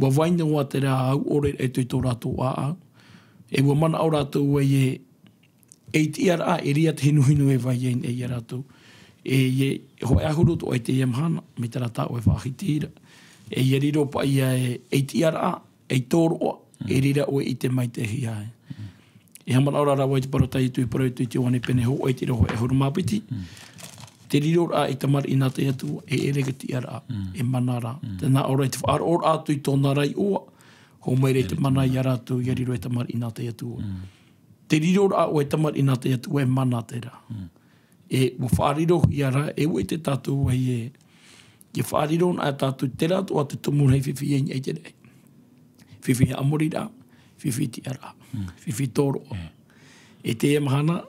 ʻua vai noa terā au ʻore i tō rātou ʻāʻau. E ʻua manaʻo rātou ē, e tiʻaraʻa, e reira te hinuhinu e vai ai nei ia rātou. E, e hōʻē ʻahuru atoʻa i teie mahana, mai terā tā ʻoe e faʻahiti ra. E ʻia riro paʻi ā e, e tiʻaraʻa, e tōroʻa, e reira ʻoe e ʻite maitaʻihia ai. E haʻamanaʻo ra rāua i te parau tā Ietu i parau i te Ioane pene hōʻē, te ʻīrava hōʻē ʻahuru mā piti. Te riroraʻa i te tamariʻi nā te Atua, e ʻere te tiʻaraʻa, e mana rā. Tē nā ʻō ra i te faʻaroʻoraʻa atu i tōna ra iʻoa, hōmai ra i te mana ia rātou, ʻia riro ei tamariʻi nā te Atua. Te riroraʻa o te tamariʻi nā te Atua, e mana terā. E, ʻua faʻarirohia ra, e ʻua ʻite tātou ē, e, ʻia faʻariro na tātou, terā atoʻa te tumu rahi fifi i niʻa i te raʻi. Fifi haʻamoriraʻa, fifi tiʻaraʻa, fifi tōroʻa. E teie mahana,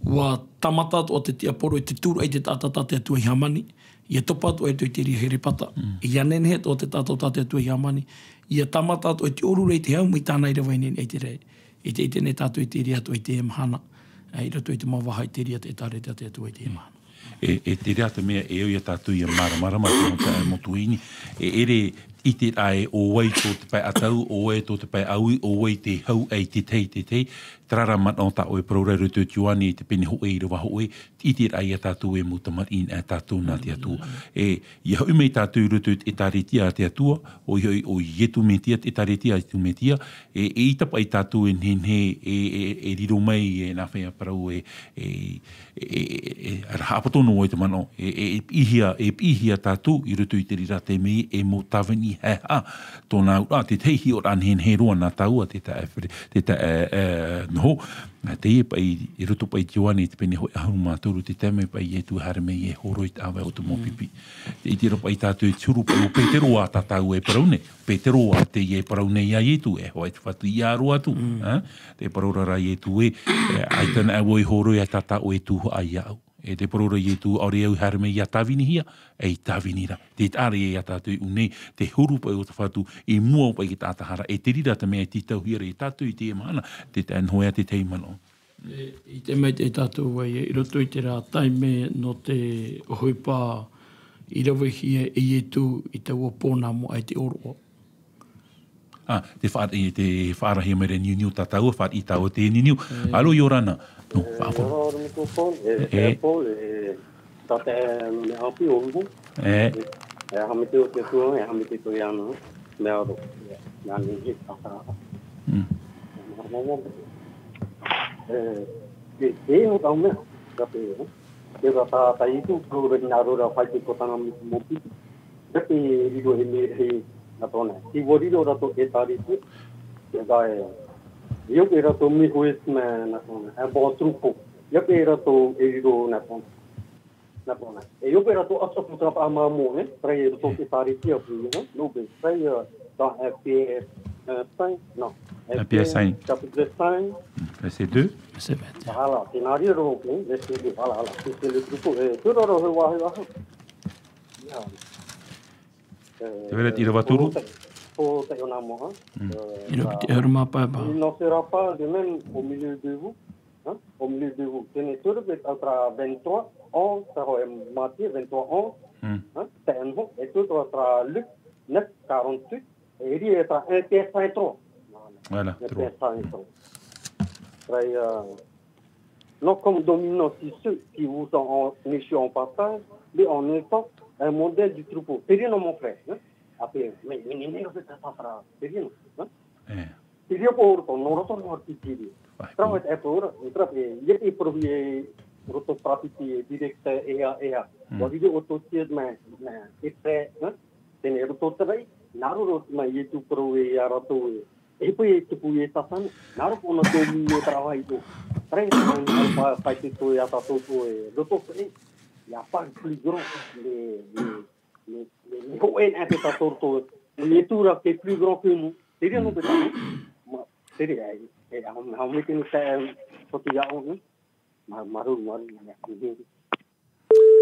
ʻua tāmata atoʻa te tiaporo i te tūraʻi i te taʻata tā te Atua i hāmani, ʻia topa atoʻa i te reira herepata, ʻia nehenehe atoʻa te taʻata tā te Atua i hāmani, ʻia tāmata atoʻa i te ʻōrurei te hau mai tāna i rave nei i te raʻi. E te, e te nei tātou i te reira atoʻa i teie mahana, e, i roto i te mau vaha i te reira te ʻĒtārētia a te Atua i teie mahana. E, e te reira te mea e au ia tātou ʻia māramarama te mau taeaʻe Motuini. E ʻere i te ʻīrava ē, ʻo vai tō te pae ʻatau, ʻo vai tō te pae ʻāui, ʻo vai te hau ai te tahi, te tahi, terā rā manaʻo tā ʻoe e parau ra i roto i te Ioane i te pene hōʻē, ʻīrava hōʻē, ʻite rā ia tātou e mau tamariʻi nā tātou nā te Atua. E, ʻia hoʻi mai tātou i roto i te ʻĒtārētia a te Atua, ʻoia hoʻi, ʻo Ietu Metia, te ʻĒtārētia a Ietu Metia, e, eʻita paʻi tātou e nehenehe, e, e, e riro mai, e nā hea parau, e, e, e, e, e, ara haʻapoto noa i te manaʻo, e, e, e piʻihia, e piʻihia tātou i roto i te reira taime, e mau tāvini haehaʻa, tōna auraʻa, te tahi hiʻoraʻa nehenehe roa nā tāua, te taeaʻe, te taeaʻe, e, e, noho. Nā teie paʻi, i roto paʻi i te Ioane, te pene hōʻē ʻahuru mā toru, te taime paʻi Ietu e haere mai e hōroʻa i te ʻāvae o te mau pipi. Tē ʻite ra paʻi tātou i te huru paʻi ʻo Petero ā tā tāua e parau nei. Petero ā teie e parau nei iā Ietu, e hoʻi te Fatu ʻia aro atu. Ā? Tē parau ra rā Ietu ē, e, ʻaita anaʻe vau i hōroʻa ia tātou e tuhaʻa iāʻu. E tē parau ra Ietu, ʻaore au i haere mai ʻia tāvinihia, e i tāvini ra. Tē taʻa ra ia tātou i ʻō nei, te huru paʻi o te Fatu, i mua paʻi i te taʻata hara, e te reira te mea e tītauhia ra ia tātou i teie mahana, te tae noa ia te tahi manaʻo. E, ʻite maitaʻi tātou ē, i roto i terā taime nō te ʻohipa i ravehia e Ietu i taua pō nā mua aʻe i te ʻōroʻa. Ā, te faʻa-, e, te faʻaarahia mai ra e niuniu tā tāua, fāriʻi tāua te niuniu. Alo, ʻia ora na. Nō, faʻaʻite. ʻIa ora na, microphone, e, e, Paul, e, tā te, e, mea ʻāpī o Uhu. E. E, e haʻamaitaʻi ʻoe i te Atua, e haʻamaitaʻi ʻoe iāna. Mea aro. Ia, nā nei, e, tā, tā. Mm. E, e, e, nō tāu mea, ka te, e, e, tā, tā, tā Ietu, ko rā nā rō rā fai te kotana mo, mo piti. Te riro e mea rahi nā tōna. Tē vai ra rātou e tārite, e vai, e au e rātou mea hoi mea nā tōna. E bon troupeau. E au e rātou e riro nā tōna. Nā tōna. E au e rātou atu atu tā paʻi mā mō, ne? Trai e rātou e tārite a pui, ne? No be, trai, e, tā, e, pie, e, trai, no. E, Pierre cinq. Chapitre cinq. Verset deux. Verset vingt. Voilà, tē nā reira rō, ne? Verset deux, voilà, voilà. C'est, c'est le troupeau. E, tē rā rō, he wā, he wā. Ia. Te vera te ʻīrava toru. Ko te, ko te ona moa. Mm. Euh, ʻĪrava piti ʻahuru mā pae pae. Il n'en sera pas de même au milieu de vous, hein, au milieu de vous. Tenez, sur le, au tra vingt-trois, onze, ça va, Matthieu vingt-trois, onze, hein, c'est un mot, et tout au tra Luc neuf, quarante-huit, et il y a un Pierre cinq trois. Voilà, un Pierre cinq trois. Très, euh, Non comme dominant sur ceux qui vous ont en, reçu en partage, mais en étant un modèle du troupeau. Te reira nō, mon frère, hein? Après, mais, mais, mais, mais, c'est pas ça, te reira nō, hein? Eh. Te reira pō roto, nō roto nō te te reira. Trawa e pō ra, e trawa e, e, e pō ra e roto parau piti e direct e a, e a. Mm. ʻUa riro ʻoutou te mea, mea, e te, hein? Teie nei roto te vai, nā rō roto mai e tū parau e a rātou e. E pō e tupu e tātana, nā rō pō nā tō mī e tarawa i tō. Tara e tō mī e pa, pa te tō e a tātou tō e roto e. il y a pas plus grand. Les, les, les, les, les hōʻē nā te tātou roto. Les tours, c'est plus grand que nous. Te reira nō te tātou. Ma, te reira, e, e, hau, hau mai tēnei tā, ko te ia o, ma, maruru, maruru, maruru.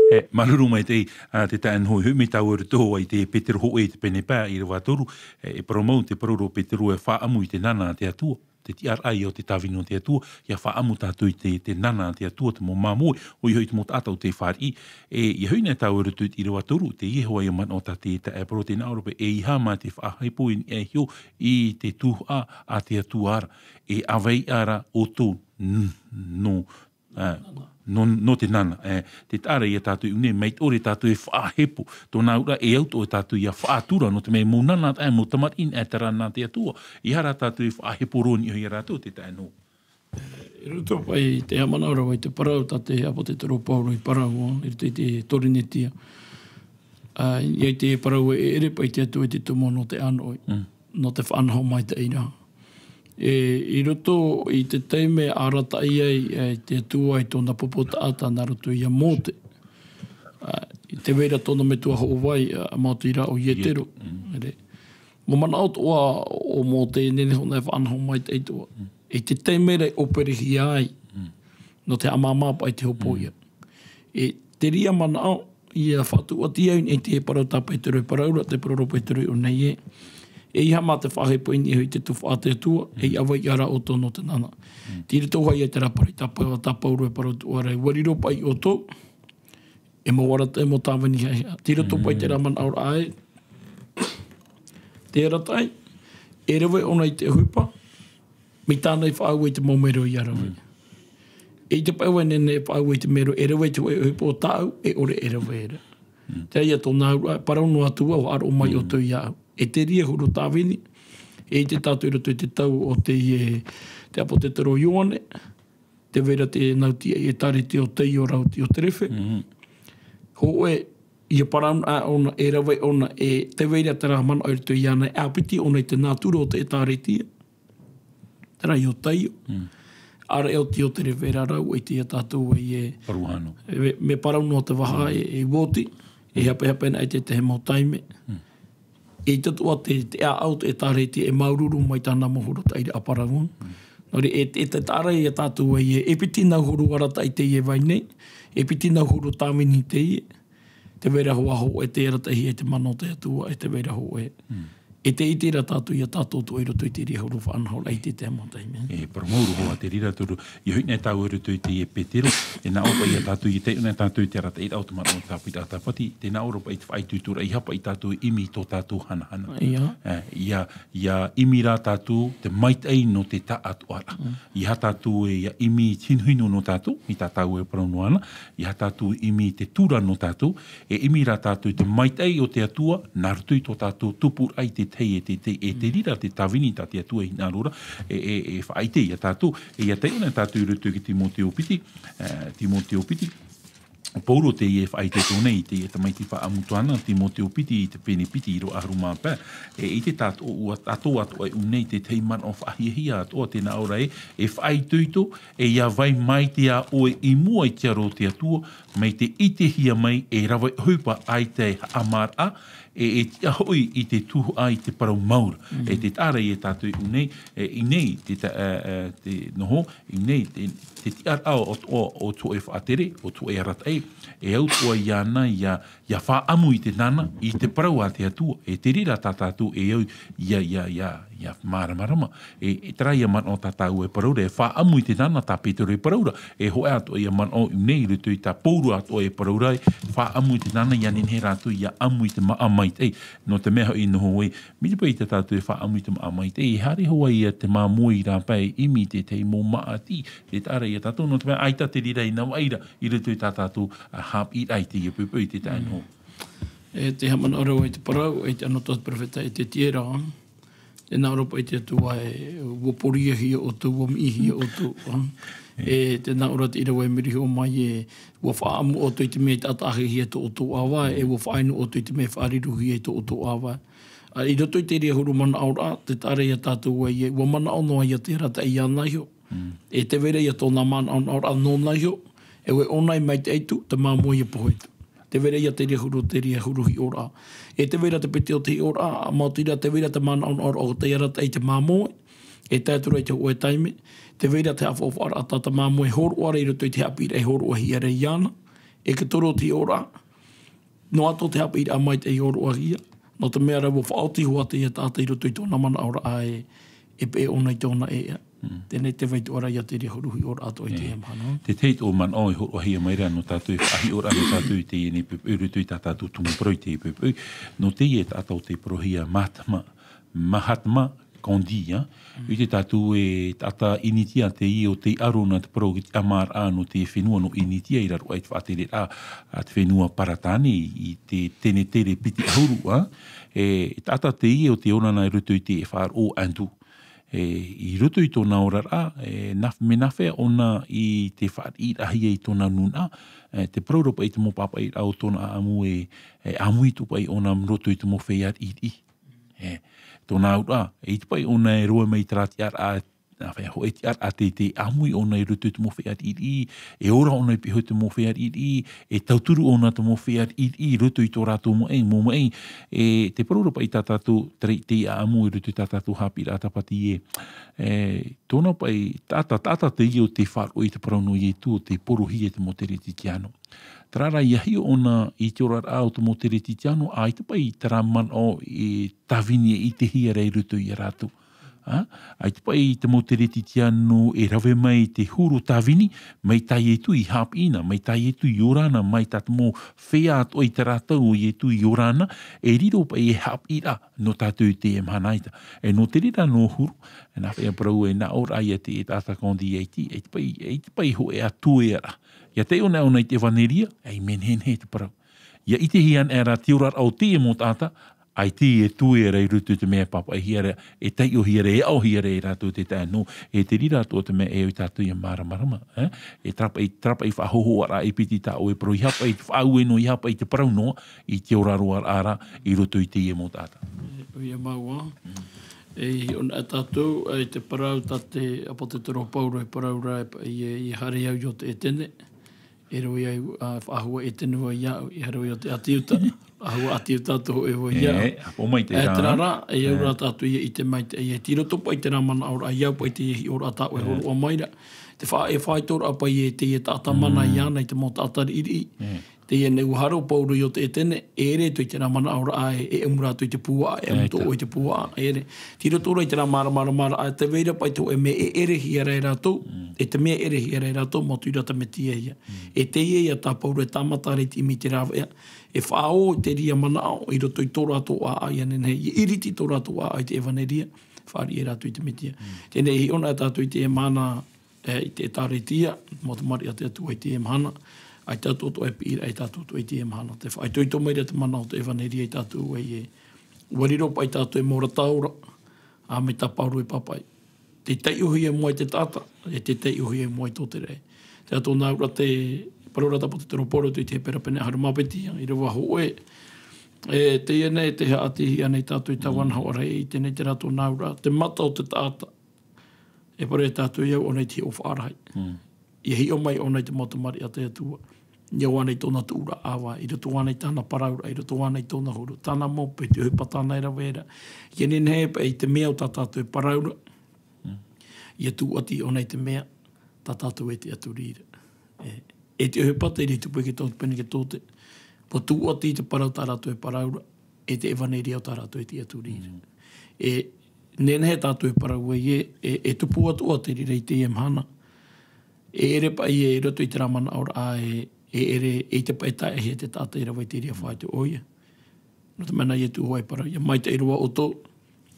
E, maruru mai te, a, te tae noho i hui mai tāua roto ai te Petero hōʻē te pene pā i rava toru, e, e parau mau te parau ro Petero e faʻaʻamu i te nana a te Atua. Te tiʻaraʻa ia o te tāvini o te Atua, ia faʻaʻamu tātou i te, te nana a te Atua, te mau māmoe, ʻoia hoʻi te mau taʻata o te fāriʻi. E, ia hui nei tāua roto i rava toru, te Iehova ia manaʻo tā te, tā e parau tēnā ʻōrope, ʻeiaha mā te faʻahepo i niʻa iho i te tuhaʻa a te Atua ra, e ʻāvaʻe ra ʻoutou, n-, nō, ā, nō, nō te nana, ē, te taʻa ra ia tātou i ʻō nei, mai te ʻore tātou e faʻahepo, tōna auraʻa e au atoʻa tātou ia faʻatura, nō te mea mau nana taʻa, mau tamariʻi e terā nā te Atua, ʻeiaha rā tātou e faʻahepo roa i niʻa iho ia rātou, te tae noa. I roto paʻi i te haʻamanaʻo ra vau i te parau tā te ʻāpōsetolo Paulo i parau, ā, i roto i te Torinetia. Ā, ʻia ʻite e parau e ʻere paʻi te Atua i te tumu nō te ʻānoʻi, nō te faʻanahomaitaʻiraʻa. E, i roto i te taime e arataʻi ai, e, te Atua i tōna pupu taʻata nā roto ia Mōte. Ā, i te vai ra tōna metua hoʻovai, ā, maoti rā ʻo Ietero. Ere. Mau manaʻo atoʻa o Mōte e nehenehe ʻōna e faʻanahomaitaʻi atoʻa. I te taime ra e ʻōperehia ai, nō te haʻamāmā paʻi te hopoiʻa. E te reira manaʻo, ʻia faʻatuʻatia ai nei te parau tā Petero e parau ra, te parau ro Petero i ʻō nei ē. ʻEiaha mā te faʻahepo i niʻa iho i te tuhaʻa a te Atua, e ʻāvaʻe ra ʻoutou nō te nana. Tei roto hoʻi ia terā parau tā Pa-, tā Paulo e parau atoʻa ra, ʻua riro paʻi ʻoutou, e mau arataʻi, e mau tāvini haʻehaʻa. Tei roto paʻi terā manaʻoraʻa ē, te arataʻi, e rave ʻōna i te ʻohipa, mai tāna i faʻaue i te mau mero ia rave. E ʻite paʻi vau e nehenehe e faʻaue i te mero, e rave i te hōʻē ʻohipa o tāʻu, e ʻore e rave ra. Terā ia tōna auraʻa, parau noa atu vau, haʻaroʻo mai ʻoutou iāʻu. E te reira huru tāvini, e ʻite tātou i roto i te tau o te, e, te ʻāpōsetolo Ioane, te vai ra te nau tiʻa i ʻĒtārētia o Teio rāua ʻo Tioterefe. Hōʻē, ʻia parau ʻōna, e rave ʻōna, e te vai ra terā manaʻo i roto iāna, e ʻāpiti ʻōna i te nātura o te ʻĒtārētia. Terā ïa ʻo Teio. ʻĀreʻa ʻo Tioterefe rā rāua, ʻua ʻite ia tātou ē, e, mea, mea parau noa te vaha, e, e oti, e hapehape ana i te tahi mau taime. E ʻite atoʻa te, te ʻāʻau o te ʻĒtārētia e māuruuru mai tāna mau huru taʻiraʻa parau. Nō reira, e, e te taʻa ra ia tātou ē, e piti nau huru arataʻi teie e vai nei, e piti nau huru tāvini teie, te vai ra hoʻi hōʻē e te arataʻihia e te mana o te Atua, e te vai ra hōʻē. E te ʻite ra tātou ia tātou atoʻa i roto i te reira huru faʻanahoraʻa i te tahi mau taime. E parau mau ra hoʻi, te reira toru, ʻia hui nei tāua i roto i te Petero, e nā ʻō paʻi ia tātou, ʻia taiʻo nei tātou i te arataʻiraʻa o te manaʻo o te tāpiti, tāpati, tē nā ʻō ra paʻi te faʻaitoitoraʻa, ʻeiaha paʻi tātou e ʻimi i tō tātou hanahana. ʻIa. E, ʻia, ʻia ʻimi rā tātou te maitaʻi nō te taʻatoʻaraʻa. ʻEiaha tātou e ʻia ʻimi i te hinuhinu nō tātou, i tā tāua e parau noa na, ʻeiaha tātou e ʻimi i te tura nō tātou, e ʻimi rā tātou i te maitaʻi o te Atua, nā roto i tō tātou tupuraʻa i te tahi e te, te, e te reira te tāvini tā te Atua e hinaʻaro ra, e, e, e faʻaʻite ia tātou, e ʻia taiʻo nei tātou i roto i te Timoteo piti, e, Timoteo piti, Paulo teie e faʻaitoito nei i te tamaiti faʻaʻamu atoʻa na, Timoteo piti i te pene piti ʻīrava ʻahuru mā pae, e ʻite tātou atoʻa, atoʻa, atoʻa i ʻō nei te tahi manaʻo faʻahiahia atoʻa, tē nā ʻō ra ē, e faʻaitoito, e ʻia vai maite ā ʻoe i mua i te aro o te Atua, mai te ʻitehia mai e rave ʻohipa ʻaita e haʻamāraʻa, e, e tiʻa hoʻi i te tuhaʻa i te parau mau ra. E te taʻa ra ia tātou i ʻō nei, e, i ʻō nei, te ta-, e, e, te noho, i ʻō nei, te, te tiʻaraʻa o, o, o te hōʻē faʻatere, o te hōʻē arataʻi, e au atoʻa iāna ʻia, ʻia faʻaʻamu i te nana, i te parau a te Atua, e te reira tā tātou e au ʻia, ʻia, ʻia, ʻia māramarama. E, e terā ïa manaʻo tā tāua e parau ra, e faʻaʻamu i te nana, tā Petero e parau ra, e hōʻē atoʻa ïa manaʻo i ʻō nei i roto i tā Paulo atoʻa e parau ra, e faʻaʻamu i te nana, ʻia nehenehe rātou ʻia ʻamu i te māʻa maitaʻi, nō te mea hoʻi e noho ai, mai te peu tā tātou e faʻaʻamu i te māʻa maitaʻi, e haere hoʻi ïa te māmoe i rāpae e ʻimi i te tahi mau māʻa tī, e taʻa ra ia tātou, nō te mea ʻaita te reira i navaʻi ra, i roto i tā tātou, a, haʻapiʻiraʻa i teie poʻipoʻi i te tae noa. E te haʻamanaʻo ra vau i te parau, e te anotau a te perofeta Ezekiela, tē nā ʻō ra paʻi te Atua ē, ʻua pōriahia ʻoutou, ʻua miʻihia ʻoutou, ā. E tē nā ʻō ra te ʻīrava e mirihiʻo mai ē, ʻua faʻaʻamu ʻoutou i te mea taʻa-, taʻahehia e tō ʻoutou ʻāvae, e ʻua faʻainu ʻoutou i te mea faʻariruhia e tō ʻoutou ʻāvae. Ā, i roto i te reira huru manaʻoraʻa, te taʻa ra ia tātou ē, ʻua manaʻo noa ïa te arataʻi iāna iho. E te vai ra ïa tōna manaʻonaʻoraʻa nōna iho, E ʻoe ʻōna i maitaʻi atu, te māmoe ia pohe atu. Tē vai ra ia te reira huru, te reira huru hiʻoraʻa. E tē vai ra te piti o te hiʻoraʻa, maoti rā tē vai ra te manaʻonaʻoraʻa o te arataʻi i te māmoe. E tae atu ra i te hōʻē taime, tē vai ra te haʻafaʻafaʻaraʻa tā te māmoe e hōroʻa ra i roto i te haʻapiʻiraʻa e hōroʻahia ra iāna. E te toru o te hiʻoraʻa, noa atu te haʻapiʻiraʻa maitaʻi e hōroʻahia. Nō te mea rā ua faʻaoti hoʻi teie taʻata i roto i tōna manaʻoraʻa e, e peʻe ʻōna i tōna ʻēʻa. Mm. Teie nei te vai atoʻa ra ia te reira huru hiʻoraʻa atoʻa i teie mahana. Te tahi atoʻa manaʻo e hōroʻahia mai ra nō tātou e faʻahiʻoraʻa nō tātou i teie nei poʻipoʻi, i roto i tā tātou tumu parau i teie poʻipoʻi. Nō teie taʻata o tē parauhia Mahatma, Mahatma Gandhi, ā. Mm. ʻUa ʻite tātou e taʻata Initia teie o tei aro nā te parau ki te ʻamaraʻa nō te fenua nō Initia i raro aʻe i te faʻatereraʻa a te fenua Paratāne i te tenetere piti ʻahuru, ā. E, e taʻata teie o tē ora na i roto i te faʻaroʻo Hindu. E, i roto i tōna oraraʻa, e, nā, mea nāfea ʻōna i te fāriʻiraʻahia i tōna nūnaʻa, e, tē parau ra paʻi te mau pāpaʻiraʻa o tōna ʻāʻamu e, e ʻāmui atu paʻi ʻōna i roto i te mau feiā riʻiriʻi. E, tōna auraʻa, e ʻite paʻi ʻōna e roaʻa mai i terā tiʻaraʻa, nā, feiā hōʻē tiʻaraʻa teitei, ʻāmui ʻōna i roto i te mau feiā riʻiriʻi, e ora ʻōna i pihaʻi i te mau feiā riʻiriʻi, e tauturu ʻōna i te mau feiā riʻiriʻi i roto i tō rātou maʻi, mau maʻi, e, tē parau ra paʻi tā tātou, terā, te ʻāʻamu i roto i tā tātou haʻapiʻiraʻa Tāpati ē. E, tōna paʻi, taʻata, taʻata teie o tē faʻaroʻo i te parau nō Ietu, o tē porohia i te mau Teretitiano. Terā rā, ʻia hiʻo ʻōna i te oraraʻa o te mau Teretitiano, ʻaita paʻi terā manaʻo e tāvini e ʻitehia ra i roto ia rātou. Ā, ʻaita paʻi te mau Teretitiano e rave mai te huru tāvini, mai tā Ietu i haʻapiʻi na, mai tā Ietu i ora na, mai tā te mau feiā atoʻa i terā tau o Ietu i ora na, e riro paʻi e haʻapiʻiraʻa nō tātou i teie mahana ʻaita. E nō te reira noa huru, e nā feiā parau e nā ʻō ra ia te taʻata Gandhi ʻaita, ʻaita paʻi, ʻaita paʻi hōʻē ā tuea ra. ʻIa taiʻo anaʻe ʻōna i te ʻevaneria, e nehenehe te parau. ʻIa ʻitehia anaʻe ra te oraraʻa o teie mau taʻata, ʻaita e tuea ra i roto i te mea e pāpaʻihia ra, e taiʻohia ra, e aʻohia ra e rātou te taeaʻe nō, e te reira atoʻa te mea e au ia tātou ʻia māramarama, e? E terā paʻi, terā paʻi faʻahōhoʻaraʻa e piti tā ʻoe e parau, ʻeiaha paʻi te faʻaue noa, ʻeiaha paʻi te parau noa, i te oraraʻa ra, i roto i teie mau taʻata. E, ʻoia mau ā. Mm. E, i ʻō anaʻe tātou, e, i te parau tā te ʻāpōsetolo Paulo e parau ra, e, i, i haere au i ʻō te ʻētene. E rave au, ā, faʻahou ʻētene vau iāʻu, ʻeiaha rave au i ʻō te ʻāti Iuta. Faʻahou ʻāti Iuta atoʻa vau iāʻu. E, ʻāpō mai te E, terā rā, e au rā tātou ʻia ʻite maitaʻi, e tei roto paʻi terā manaʻoraʻa, ʻia au paʻi te hiʻoraʻa tā ʻoe e hōroʻa mai ra. Te faʻa-, e faʻaitoitoraʻa paʻi e teie taʻata mana iāna i te mau taʻata riʻiriʻi. Teie nei ua haere Paulo i ʻō te ʻētene, e ʻere atoʻa i terā manaʻoraʻa e, e ʻamu rātou i te puaʻa, e ʻamu atoʻa i te puaʻa, e ʻere. Tei roto rā i terā māramaramaraʻa, tē vai ra paʻi te hōʻē mea e ʻerehia ra e rātou, e te mea e ʻerehia ra e rātou, maoti rā te Mesia ia. E teie ia tā Paulo e tāmata ra i te ʻimi i te rāveʻa, e faʻaō i te reira manaʻo i roto i tō rātou ʻāʻau ʻia nehenehe, ʻia ʻiriti tō rātou ʻāʻau i te ʻevaneria, fāriʻi e rātou i te Mesia. Teie nei e hiʻo anaʻe tātou i teie mahana, e, i te ʻĒtārētia, mau tamariʻi a te Atua i teie mahana, ʻaita atoʻa e piʻiraʻa ia tātou atoʻa i teie mahana. Tē faʻaitoito mai ra te mana o te ʻevaneria ia tātou ē, ʻua riro paʻi tātou e mau ra taura, ā, mai tā Paulo e pāpaʻi. Tē taiʻohia mua ai te taʻata, e tē taiʻohia mua ai tō te raʻi. Terā tōna auraʻa te parau ra tā ʻāpōsetolo Paulo i te Hepera pene ʻahuru mā piti, ʻīrava hōʻē. E, teie nei, tē haʻatihia nei tātou i taua anahoraʻa, e ʻite nei terā tōna auraʻa, te mata o te taʻata. E parau ia tātou ʻia au ʻōna i te hiʻoraʻa faʻarahi. ʻIa hiʻo mai ʻōna i te mau tamariʻi a te Atua. ʻIa au ʻōna i tōna tuʻuraʻa ʻāvae, i roto ʻōna i tāna parauraʻa, i roto ʻōna i tōna huru, tāna mau pehe, te ʻohipa tāna e rave ra. ʻIa nehenehe paʻi te mea o tā tātou e parau ra. ʻIa tūʻati ʻōna i te mea, tā tātou e tiʻaturi ra. E, e te ʻohipa tei tupu i te tau pene i te tōte. ʻUa tūʻati i te parau tā rātou e parau ra, e te ʻevaneria o tā rātou e tiʻaturi ra. E nehenehe tātou e parau ai ē, e, e tupu atoʻa te reira i teie mahana. E ʻere paʻi ē i roto i terā manaʻoraʻa e, e ʻere, e ʻite paʻi e taeaʻehia te taʻata e rave i te reira faʻaitoito ʻoia. Nō te mea nā Ietu hoʻi e parau, ʻia maitaʻi roa ʻoutou,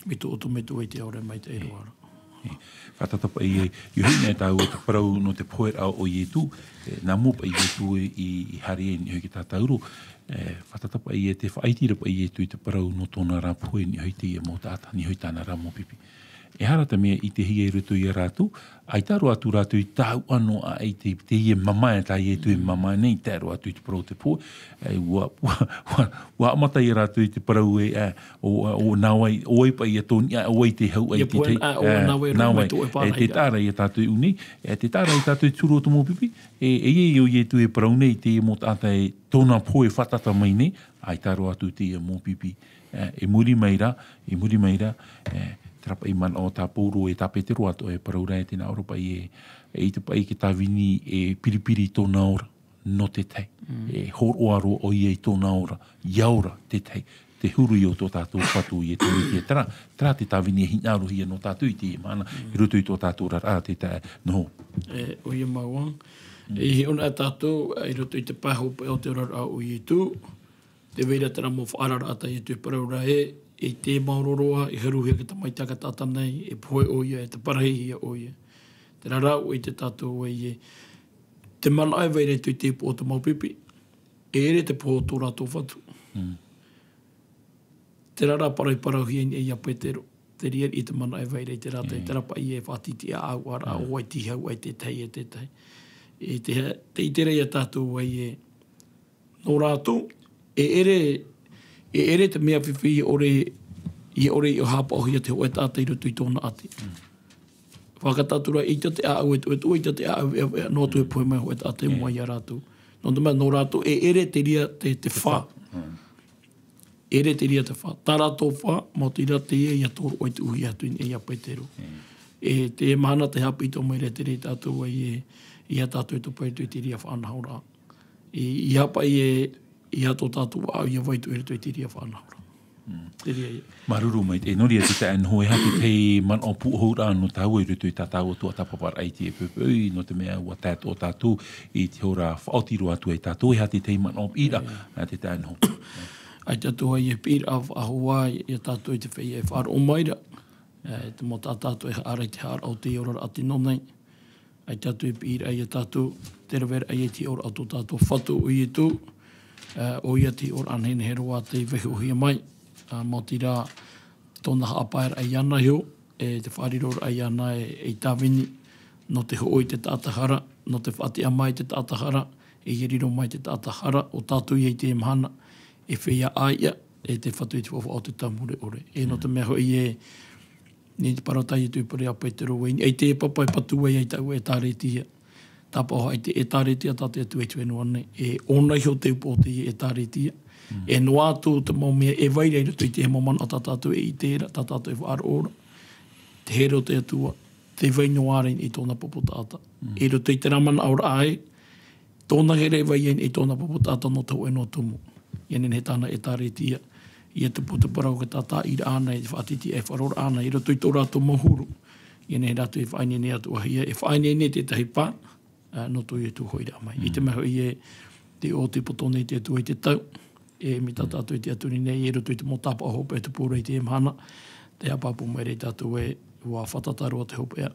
mai tō ʻoutou Metua i te ao ra e maitaʻi roa ra. E, fātata paʻi ē, ʻia hiʻo anaʻe tāua i te parau nō te poheraʻa o Ietu, e, nā mua paʻi Ietu i, i haere ai i niʻa i te tātauro, e, fātata paʻi ē, tē faʻaiti ra paʻi Ietu i te parau nō tōna ra pohe i niʻa i teie mau taʻata, i niʻa i tāna ra mau pipi. Ehara te mea i te hia i roto i a rātou, ʻaita roa atu rātou i tāuʻa noa aʻe i te, teie mamae, tā Ietu e mamae nei, tae roa atu i te parau o te pohe, e, ua, ua, ua, ua haʻamata ia rātou i te parau e, e, o, o nā vai, o vai paʻi ia tō niʻa, o vai te hau ai Ia te pohe, tai, a, o e, nā vai, nā mai vai, tō e e, pārahi te ra. Tāra ia tātou i ʻū nei, e, te tāra ia tātou i te huru o te mau pipi, e, e, e, o Ietu e parau nei, teie mau taʻata e tōna pohe e fātata mai nei, ʻaita roa atu teie mau pipi. E, i muri mai ra, i muri mai ra, e, terā paʻi manaʻo tā Pauro e tā Petero atoʻa e parau ra e tē nā ʻō ra paʻi e, e ʻaita paʻi te tāvini e piripiri i tōna ora, nō te tahi. Mm. E hōroʻa roa ʻoia i tōna ora, ʻia ora te tahi, te huru i ō tō tātou Fatu ʻo Ietu Mesia. Terā, terā te tāvini e hinaʻarohia nō tātou i teie mahana, Mm. i roto i tō tātou oraraʻa te tae noho. E, ʻoia mau ā. Mm. E hiʻo na tātou, i roto i te pae hopeʻa o te oraraʻa o Ietu, Tē vai ra terā mau faʻaararaʻa tā Ietu e parau ra ē, i te maoro roa, i haruhia te tamaiti taʻata nei, e pohe ʻoia, e te parahihia ʻoia. Terā rā, ʻua ʻite tātou ē, te manaʻo e vai ra i te upoʻo o te mau pipi, e ʻere te pohe o tō rātou Fatu. Mm. Terā rā, parau-, parauhia nei ia Petero. Te reira i te manaʻo e vai ra i te rā, te, Mm. terā paʻi e faʻatītīʻa au, ā, Mm. ʻo vai tei hau ai te tahi e te tahi. E te, te ʻite ra ia tātou ē, nō rātou, e ʻere, e ʻere te mea fifi ʻia ʻore, ʻia ʻore ʻia haʻapaʻohia te hōʻē taʻata i roto i tōna ʻati. Mm. Fakataʻa atu ra, ʻeita te ʻāʻau e tuʻetuʻe, ʻeita te ʻāʻau e, e, noa atu e Mm. pohe mai hōʻē taʻata i Mm. mua ia rātou. Nō te mea, nō rātou, e ʻere te reira te, te fā. Mm. E ʻere te reira te fā. Tā rātou fā, maoti rā teie ʻia tōroʻa i tuʻuhia atu nei ia Petero. Mm. E te mahana tē haʻapiʻi atoʻa mai ra te reira tātou ē, ia tātou e topa i roto i te reira faʻanahoraʻa. I, i hapa i e, i a tō tātou ʻāʻau ʻia vai atu i roto i te reira faʻanahoraʻa. Mm. Te reira ia. Māuruuru maitaʻi, nō reira te taeaʻe Noho, e aha te tahi manaʻo pūʻohuraʻa nō tāua i roto i tā tāua tuatāpaparaʻa i teie poʻipoʻi, nō te mea ʻua tae atoʻa tātou i te hora faʻaoti roa atu ai tātou, e aha te tahi manaʻo piʻiraʻa, Mm. ā, te taeaʻe Noho. ʻAita atoʻa e piʻiraʻa faʻahou ia tātou i te feiā e faʻaroʻo mai ra, e, te mau taʻata atoʻa e haʻaara i te haʻaraʻa o teie oraraʻa tino nei. ʻAita atoʻa e piʻiraʻa ia tātou, te raveraʻa i te hiʻoraʻa o tō tātou Fatu ʻo Ietu, ā, ʻoia te hiʻoraʻa nehenehe roa tei vaihohia mai, ā, maoti rā tōna haʻapaeraʻa iāna iho, e te faʻariroraʻa iāna e, e tāvini, nō te hoʻo i te taʻata hara, nō te faʻatiʻa mai i te taʻata hara, e ʻia riro mai te taʻata hara, ʻo tātou ia i teie mahana, e feiā ʻāiʻa, e te Fatu i te faufaʻa o te Tāmure ʻore. E nō te Mm. mea hoʻi ē, Nō te parau tā Ietu i parau ia Petero ē, ʻaita e papa e patu ai i taua ʻĒtārētia. Tāpaʻo i te ʻĒtārētia tā te Atua i te fenua nei. E ʻōna iho te upoʻo o te ʻĒtārētia. Mm. E noa atu te mau mea e vai ra i roto i te mau manaʻo tā tātou e ʻite ra, tā tātou e faʻaroʻo ra. Te here o te Atua, tē vai noa ra i tōna pupu taʻata. Mm. I roto i terā manaʻoraʻa ē, Tōna here e vai ai i tōna pupu taʻata nō te hōʻē noa tumu. ʻIa nehenehe tāna ʻĒtārētia, ʻia tupu te parau o te tātaʻiraʻa ānei, e faʻatītīʻa, e faʻaroʻoraʻa ānei, i roto i tō rātou mau huru. ʻIa nehenehe rātou e faʻaineine atu ʻahia, e faʻaineine i te tahi pae, ā, nō tō Ietu hoʻiraʻa mai. I te Mm. mea hoʻi ē, tē ʻohipa atoʻa nei te Atua i te tau, e mai tā Mm. tātou i te Atua nei, i roto i te mau tāpaʻo hopeʻa e tupu ra i teie mahana, tē haʻapāpū mai ra ia tātou ē, ʻua fātata roa te hopeʻa,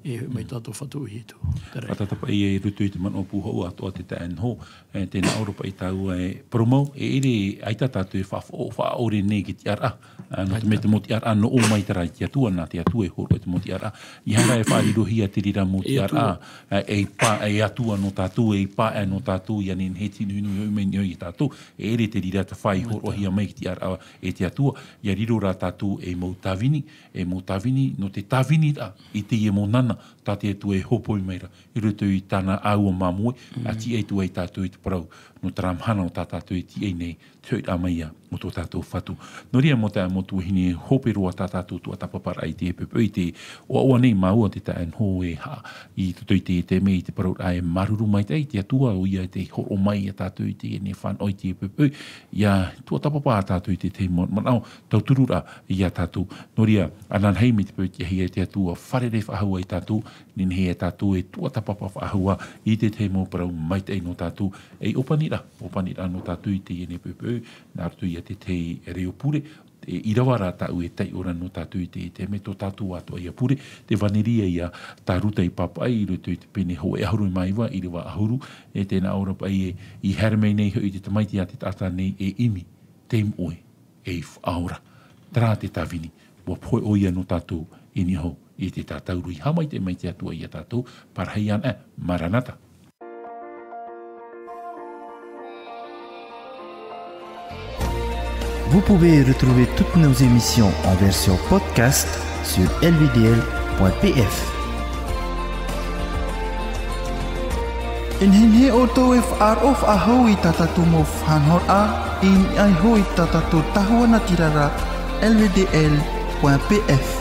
e hoʻi mai Mm. tātou Fatu ʻo Ietu. Terā. Fātata paʻi i roto i te manaʻo pūhou atoʻa te taeaʻe Noho, e, tē nā ʻō ra paʻi tāua e parau mau, e ʻere ʻaita tātou e faʻa-, faʻa-, faʻaʻore nei i te tiʻaraʻa. Ā, nō te mea te mau tiʻaraʻa nō ʻō mai terā i te Atua, nā te Atua e hōroʻa i te mau tiʻaraʻa. ʻEiaha e faʻarirohia te reira mau E Atua. tiʻaraʻa, ā, ei pā, ei Atua nō tātou, ei pāʻe nō tātou, ʻia nehenehe e tino hinaʻaro hoʻi mai nei ia tātou. E ʻere te reira te fā i hōroʻahia mai i te tiʻaraʻa e te Atua, ʻia riro rā tātou ei mau tāvini, ei mau tāvini, nō te tāviniraʻa i teie mau nana, tā te Atua e hōpoi mai ra, i roto i tāna ʻāua māmoe, ā, Mm. tiʻa atu ai tātou i te parau, nō terā mahana o tā tātou e tiʻa nei, te hoʻiraʻa mai ïa, o tō tātou Fatu. Nō reira mau taeaʻe, mau tuahine, hope roa tā tātou tuatāpaparaʻa i teie poʻipoʻi, tē ʻoaʻoa nei māua te taeaʻe Noho e haʻa, i roto i te, te mea i te parauraʻa e māuruuru maitaʻi te Atua, ʻoia tē hōroʻa mai ia tātou i teie nei fānaʻo i teie poʻipoʻi, ʻia tuatāpapa tātou i te tahi mau manaʻo, tautururaʻa ia tātou. Nō reira, ananahi mai te peu i te ʻāhia e te Atua, fārerei faʻahou ia tātou, nehenehe ia tātou e tuatāpapa faʻahou i te tahi mau parau maitaʻi nō tātou, ei ʻōpaniraʻa, ʻōpaniraʻa nō tātou i teie nei poʻipoʻi, nā roto ia te tahi reo pure, e, ʻīrava rā tāʻu e taiʻo ra nō tātou i te, te mea tō tātou atoʻa ia pure, te ʻevaneria ia Luka i pāpaʻi i roto i te pene hōʻē ʻahuru mā iva, ʻīrava ʻahuru, e tē nā ʻō ra paʻi ē, i haere mai nei hoʻi te Tamaiti a te taʻata nei e ʻimi, tei moʻe, ei faʻaora. Terā te tāvini, ʻua pohe ʻoia nō tātou, I niʻa iho i te tātaurui haʻamaitaʻi mai te Atua iā tātou, parahi ana, Maranata. Vous pouvez retrouver toutes nos émissions en version podcast sur L V D L point P F. E nehenehe ʻoutou e faʻaroʻo faʻahou i tā tātou mau faʻanahoraʻa, i niʻa iho i tā tātou tahua natirara, L V D L point P F.